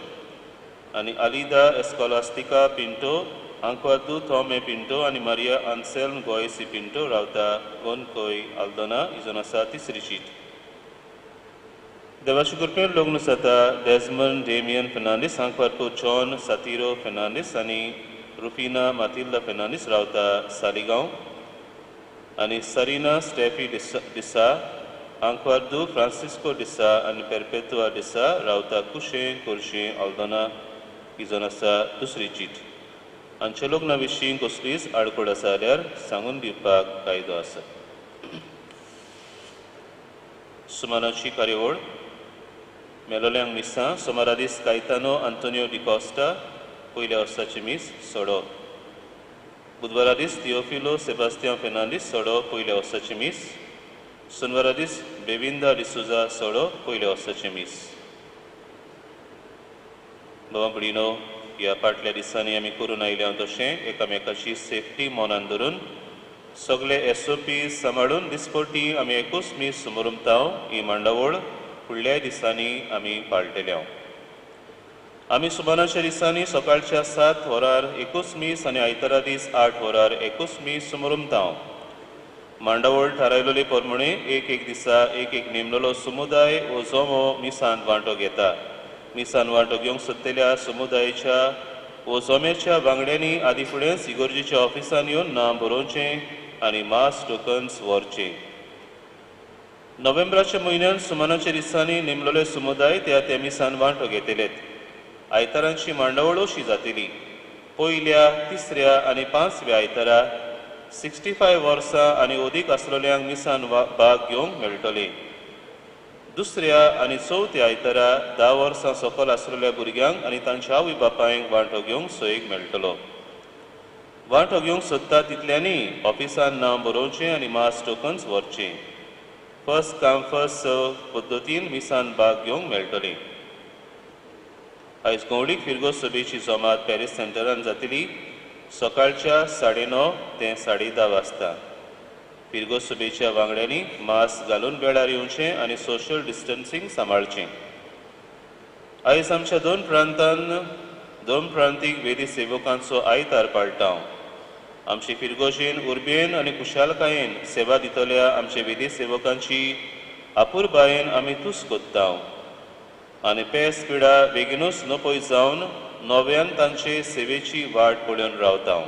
आनी आलिदा एस्कॉलास्तिका पिंटो, आंकवार्दू थॉमे पिंटो आनी मारिया आन्सेल्म गोयसी पिंटो रावता गोनकोय आल्दोना ही जावन आसा तिसरी चीट. देवाचे कृपेन लग्न जाता डेजमन डेमियन फेर्नांडीस आंकवार्दू जॉन सातिरो फेर्नांडीस आनी रुफिना मातिल्दा फेर्नांडीस रावता सालिगांव आनी सरीना स्टेफी डिसा आंकवार्दू फ्रांसिस्को डिसा आनी पेरपेतुआ डिसा रावता कुशें कोरशें आल्दोना ही जावन आसा दुसरी चीट. हांच्या लग्ना विशीं कसलीच आडखळ आसा जाल्यार सांगून दिवपाक कायदो आसा. सुमानाची कार्यावळ मेलोल्यांक मिसां सोमारा दीस कायतानो आंतोनियो डिकॉस्टा पयल्या वर्साची मीस सोडो. बुधवारा दीस थियोफिलो सेबास्तियांव फेर्नांडीस सोडो पयल्या वर्साची मीस. सोनवारा दीस बेविंदा डिसोजा सोडो पयल्या वर्साची मीस. बाबा भयणीनो, ह्या फाटल्या दिसांनी आमी करून आयल्या तशें एकामेकाची सेफ्टी मनान धरून सगळे एसओपी सांबाळून दिसपटी आमी एकूच मीस समोरमताव. ही मांडावळ फुडल्या दिसांनी आमी पाळटले. आमी सुमानाच्या दिसांनी सकाळच्या 7 वरार एकूच मीस आनी आयतारा दीस 8 वरार एकूच मीस समोरमताव. मांडावळ थारायलेले प्रमाणे एक एक दिसा एक एक नेमलेलो समुदाय वो जमो मिसान वांटो घेता. मिसान वांटो घेवंक सोदतल्या समुदायाच्या वो जम्याच्या वांगड्यांनी आदी फुडेंच इगर्जेच्या ऑफिसान येवन नांव बरोवचें आनी मास टोकन्स व्हरचें. नोव्हेंबराच्या म्हयन्यान सुमानाच्या दिसांनी नेमलेले समुदाय त्या त्या मिसान वांटो घेतलेत. आयतारांची मांडावळ अशी जातली. पयल्या, तिसऱ्या आनी पांचव्या आयतारा 65 वर्सां आनी अदीक आसलेल्यांक मिसान भाग घेवंक मेळटले. दुसऱ्या आनी चवथ्या आयतारा 10 वर्सां सकयल आसलेल्या भुरग्यांक आनी तांच्या आवय बापायंक वांटो घेवंक सोयीक मेळटलो. वांटो घेवंक सोदता तितल्यांनी ऑफिसान नांव बरोवचें आनी मास टोकन्स व्हरचें. फर्स्ट कम फर्स्ट सर्व पद्दतीन मिसान भाग घेवंक मेळटले. आयज गौडीक फिरगो सभेची जमात पॅरीस सेंटरान जातली. सकाळच्या 9:30 ते 10:30 वाजता. फिरगो सभेच्या वांगड्यांनी मास्क घालून वेळार येवचें आनी सोशल डिस्टन्सिंग सांबाळचें. आयज आमच्या दोन प्रांतीक वेदी सेवकांचो आयतार पाळटा. आमचे फिरगोजेन उर्बेन आनी खुशालकायेन सेवा दितल्या आमच्या वेदी सेवकांची अपुरबायेन आमी तुस कोत्ता आनी पेस पिडा बेगिनूच नपय जावन नव्यान तांचे सेवेची वाट पळोवन रावता.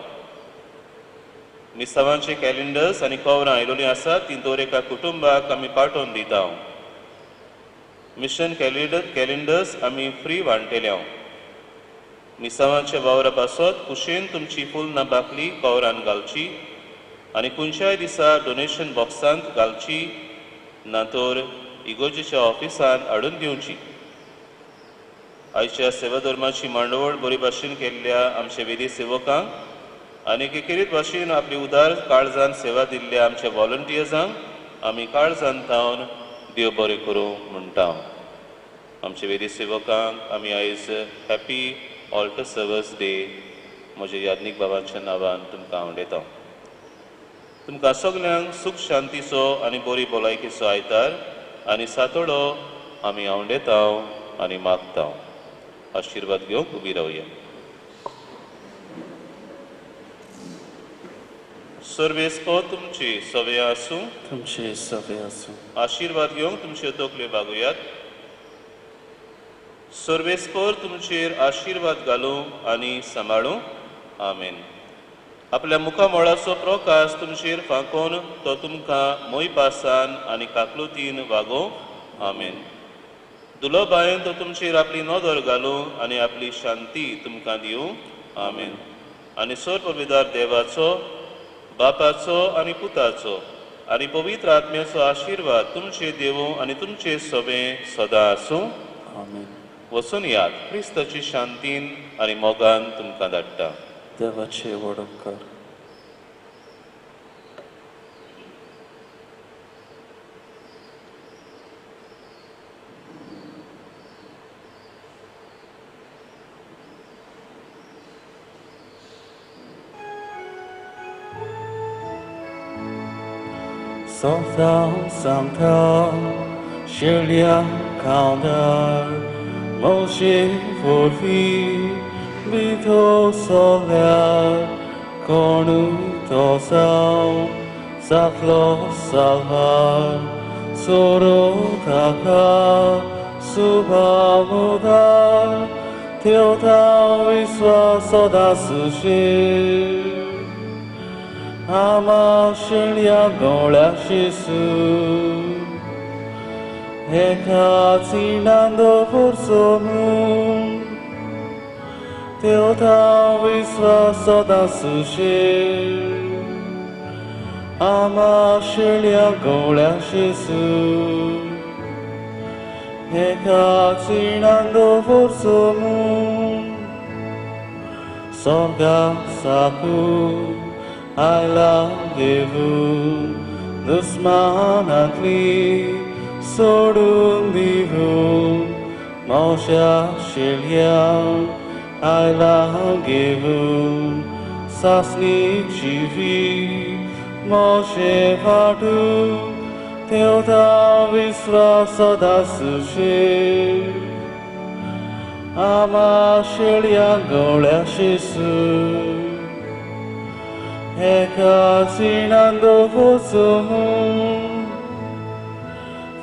मिसावांचे कॅलेंडर्स आनी कवरां आयलोलीं आसात ती दर एका कुटुंबाक आमी पाठोवन दिता. मिशन कॅलेंडर्स आमी फ्री वांटल्या. मिसावांच्या वावरा पासत कुशेन तुमची फुलना बाकली कवरान घालची आनी खंयच्याय दिसा डोनेशन बॉक्सांत घालची ना तर इगोर्जेच्या ऑफिसान हाडून दिवची. आयच्या सेवा धर्माची मांडवळ बरी भाशेन केल्ल्या आमच्या वेदी सेवकांक आनी एकेरीत भाशेन आपली उदार काळजान सेवा दिल्ल्या आमच्या व्हॉलंटियर्सांक आमी काळजान थावन देव बरें करूं म्हणटा. आमच्या वेदी सेवकांक आमी आयज हॅपी ऑल्टर सर्वस डे म्हज्या याज्ञीक बाबांच्या नांवान तुमकां आवडयता. तुमकां सगल्यांक सूख शांतीचो आनी बरी भलायकेचो आयतार आनी सातोडो आमी आवडयता आनी मागता. आशिर्वाद घेवंक उबी रावया. सर्वेस्पो तुमची सवे आसूं. तुमचे सवे आसूं. आशिर्वाद घेवंक तुमच्यो तकल्यो बागोयात. सर्वेस्पर तुमचेर आशिर्वाद घालूं आनी सांबाळूं. आमेन. आपल्या मुखामळाचो प्रकाश तुमचेर फांकोवन तो तुमकां मोयपासान आनी काकलुतीन वागोवं. आमेन. दुलोबायेन तो तुमचेर आपली नदर घालूं आनी आपली शांती तुमकां दिवं. आमेन. आनी सर्वविदार देवाचो, बापाचो आनी पुताचो आनी पवित्र आत्म्याचो आशिर्वाद तुमचे देवूं आनी तुमचे सोबें सदां आसूं. आमेन. वचून याद क्रिस्ताची शांतीन आनी मोगान तुमकां धाडटा. देवाचे व्हड उपकार. Sotha Santa Shelia Kaldar Moshe Forfi भितर सरल्यार कोणू तो जावं जातलो साल्वार सोरो ताका सुभामुदार ठेवता विश्वास सदां सुशेग आमा शेळया गवळ्या शिसू एका चिनान दवरचो म्हूण ठेवता विश्वास सदां सुशेग आमा शेळया गवळ्या शिसू एका चिनान दवरचो म्हूण स्वर्गा साकून आयला देवू दुस्मानांतली सोडून दिवून मोशा शेळयांक आयला घेवन सासणी जिवी मोशे फाटून ठेवता विश्वास सदां सुशेग आमा शेळया गवळ्या शिसू एका चिनान दवरचो म्हूण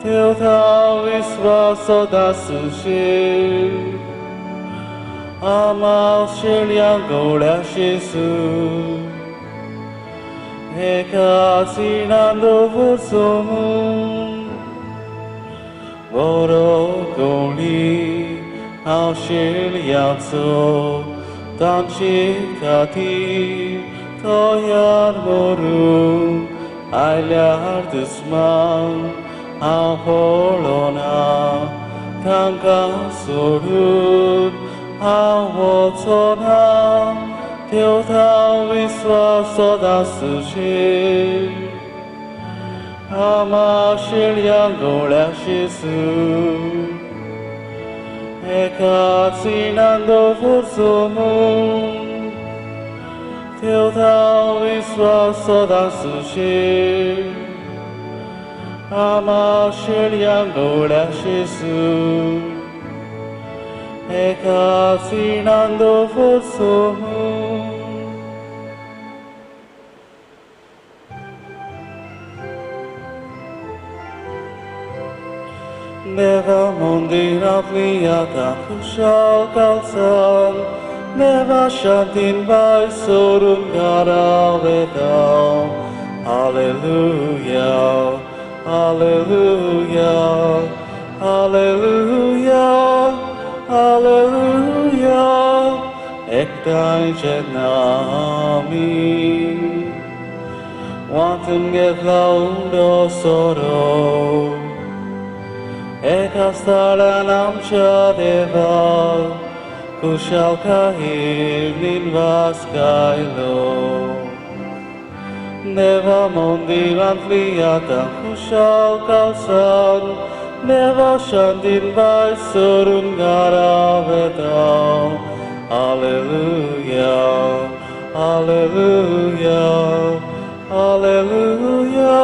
ठेवता विश्वास सदां सुशेग आमा शेळया गवळ्या शिसू एका चिनान दवरचो म्हूण बरो गवळी हांव शेळयांचो तांचे खातीर तयार मरूंक आयल्यार दुस्मान हांव पळोना तांकां सोडून हांव वचोना ठेवता विश्वास सदां सुशेग आमा शेळया गवळ्या शिसू एका चिनान दवरचो म्हूण ठेवता विश्वास सदां सुशेग आमा शेळया गवळ्या शिसू एका चिनान दवरचो म्हूण. देवा मंदिरांतली आतां खुशाल कालसान देवा शांतीन भायर सरून घरा वता. हालेलुया हालेलुया हालेलुया हालेलुया एकठांय जेन्ना आमी वांटून घेतला उंडो सोरो एका स्थळान आमच्या देवाक कुशालकायेन निवास गायलो. देवा मंदिरांतली आतां खुशाल कालसान देवा शांतीन भायर सरून घरा वता. Hallelujah hallelujah hallelujah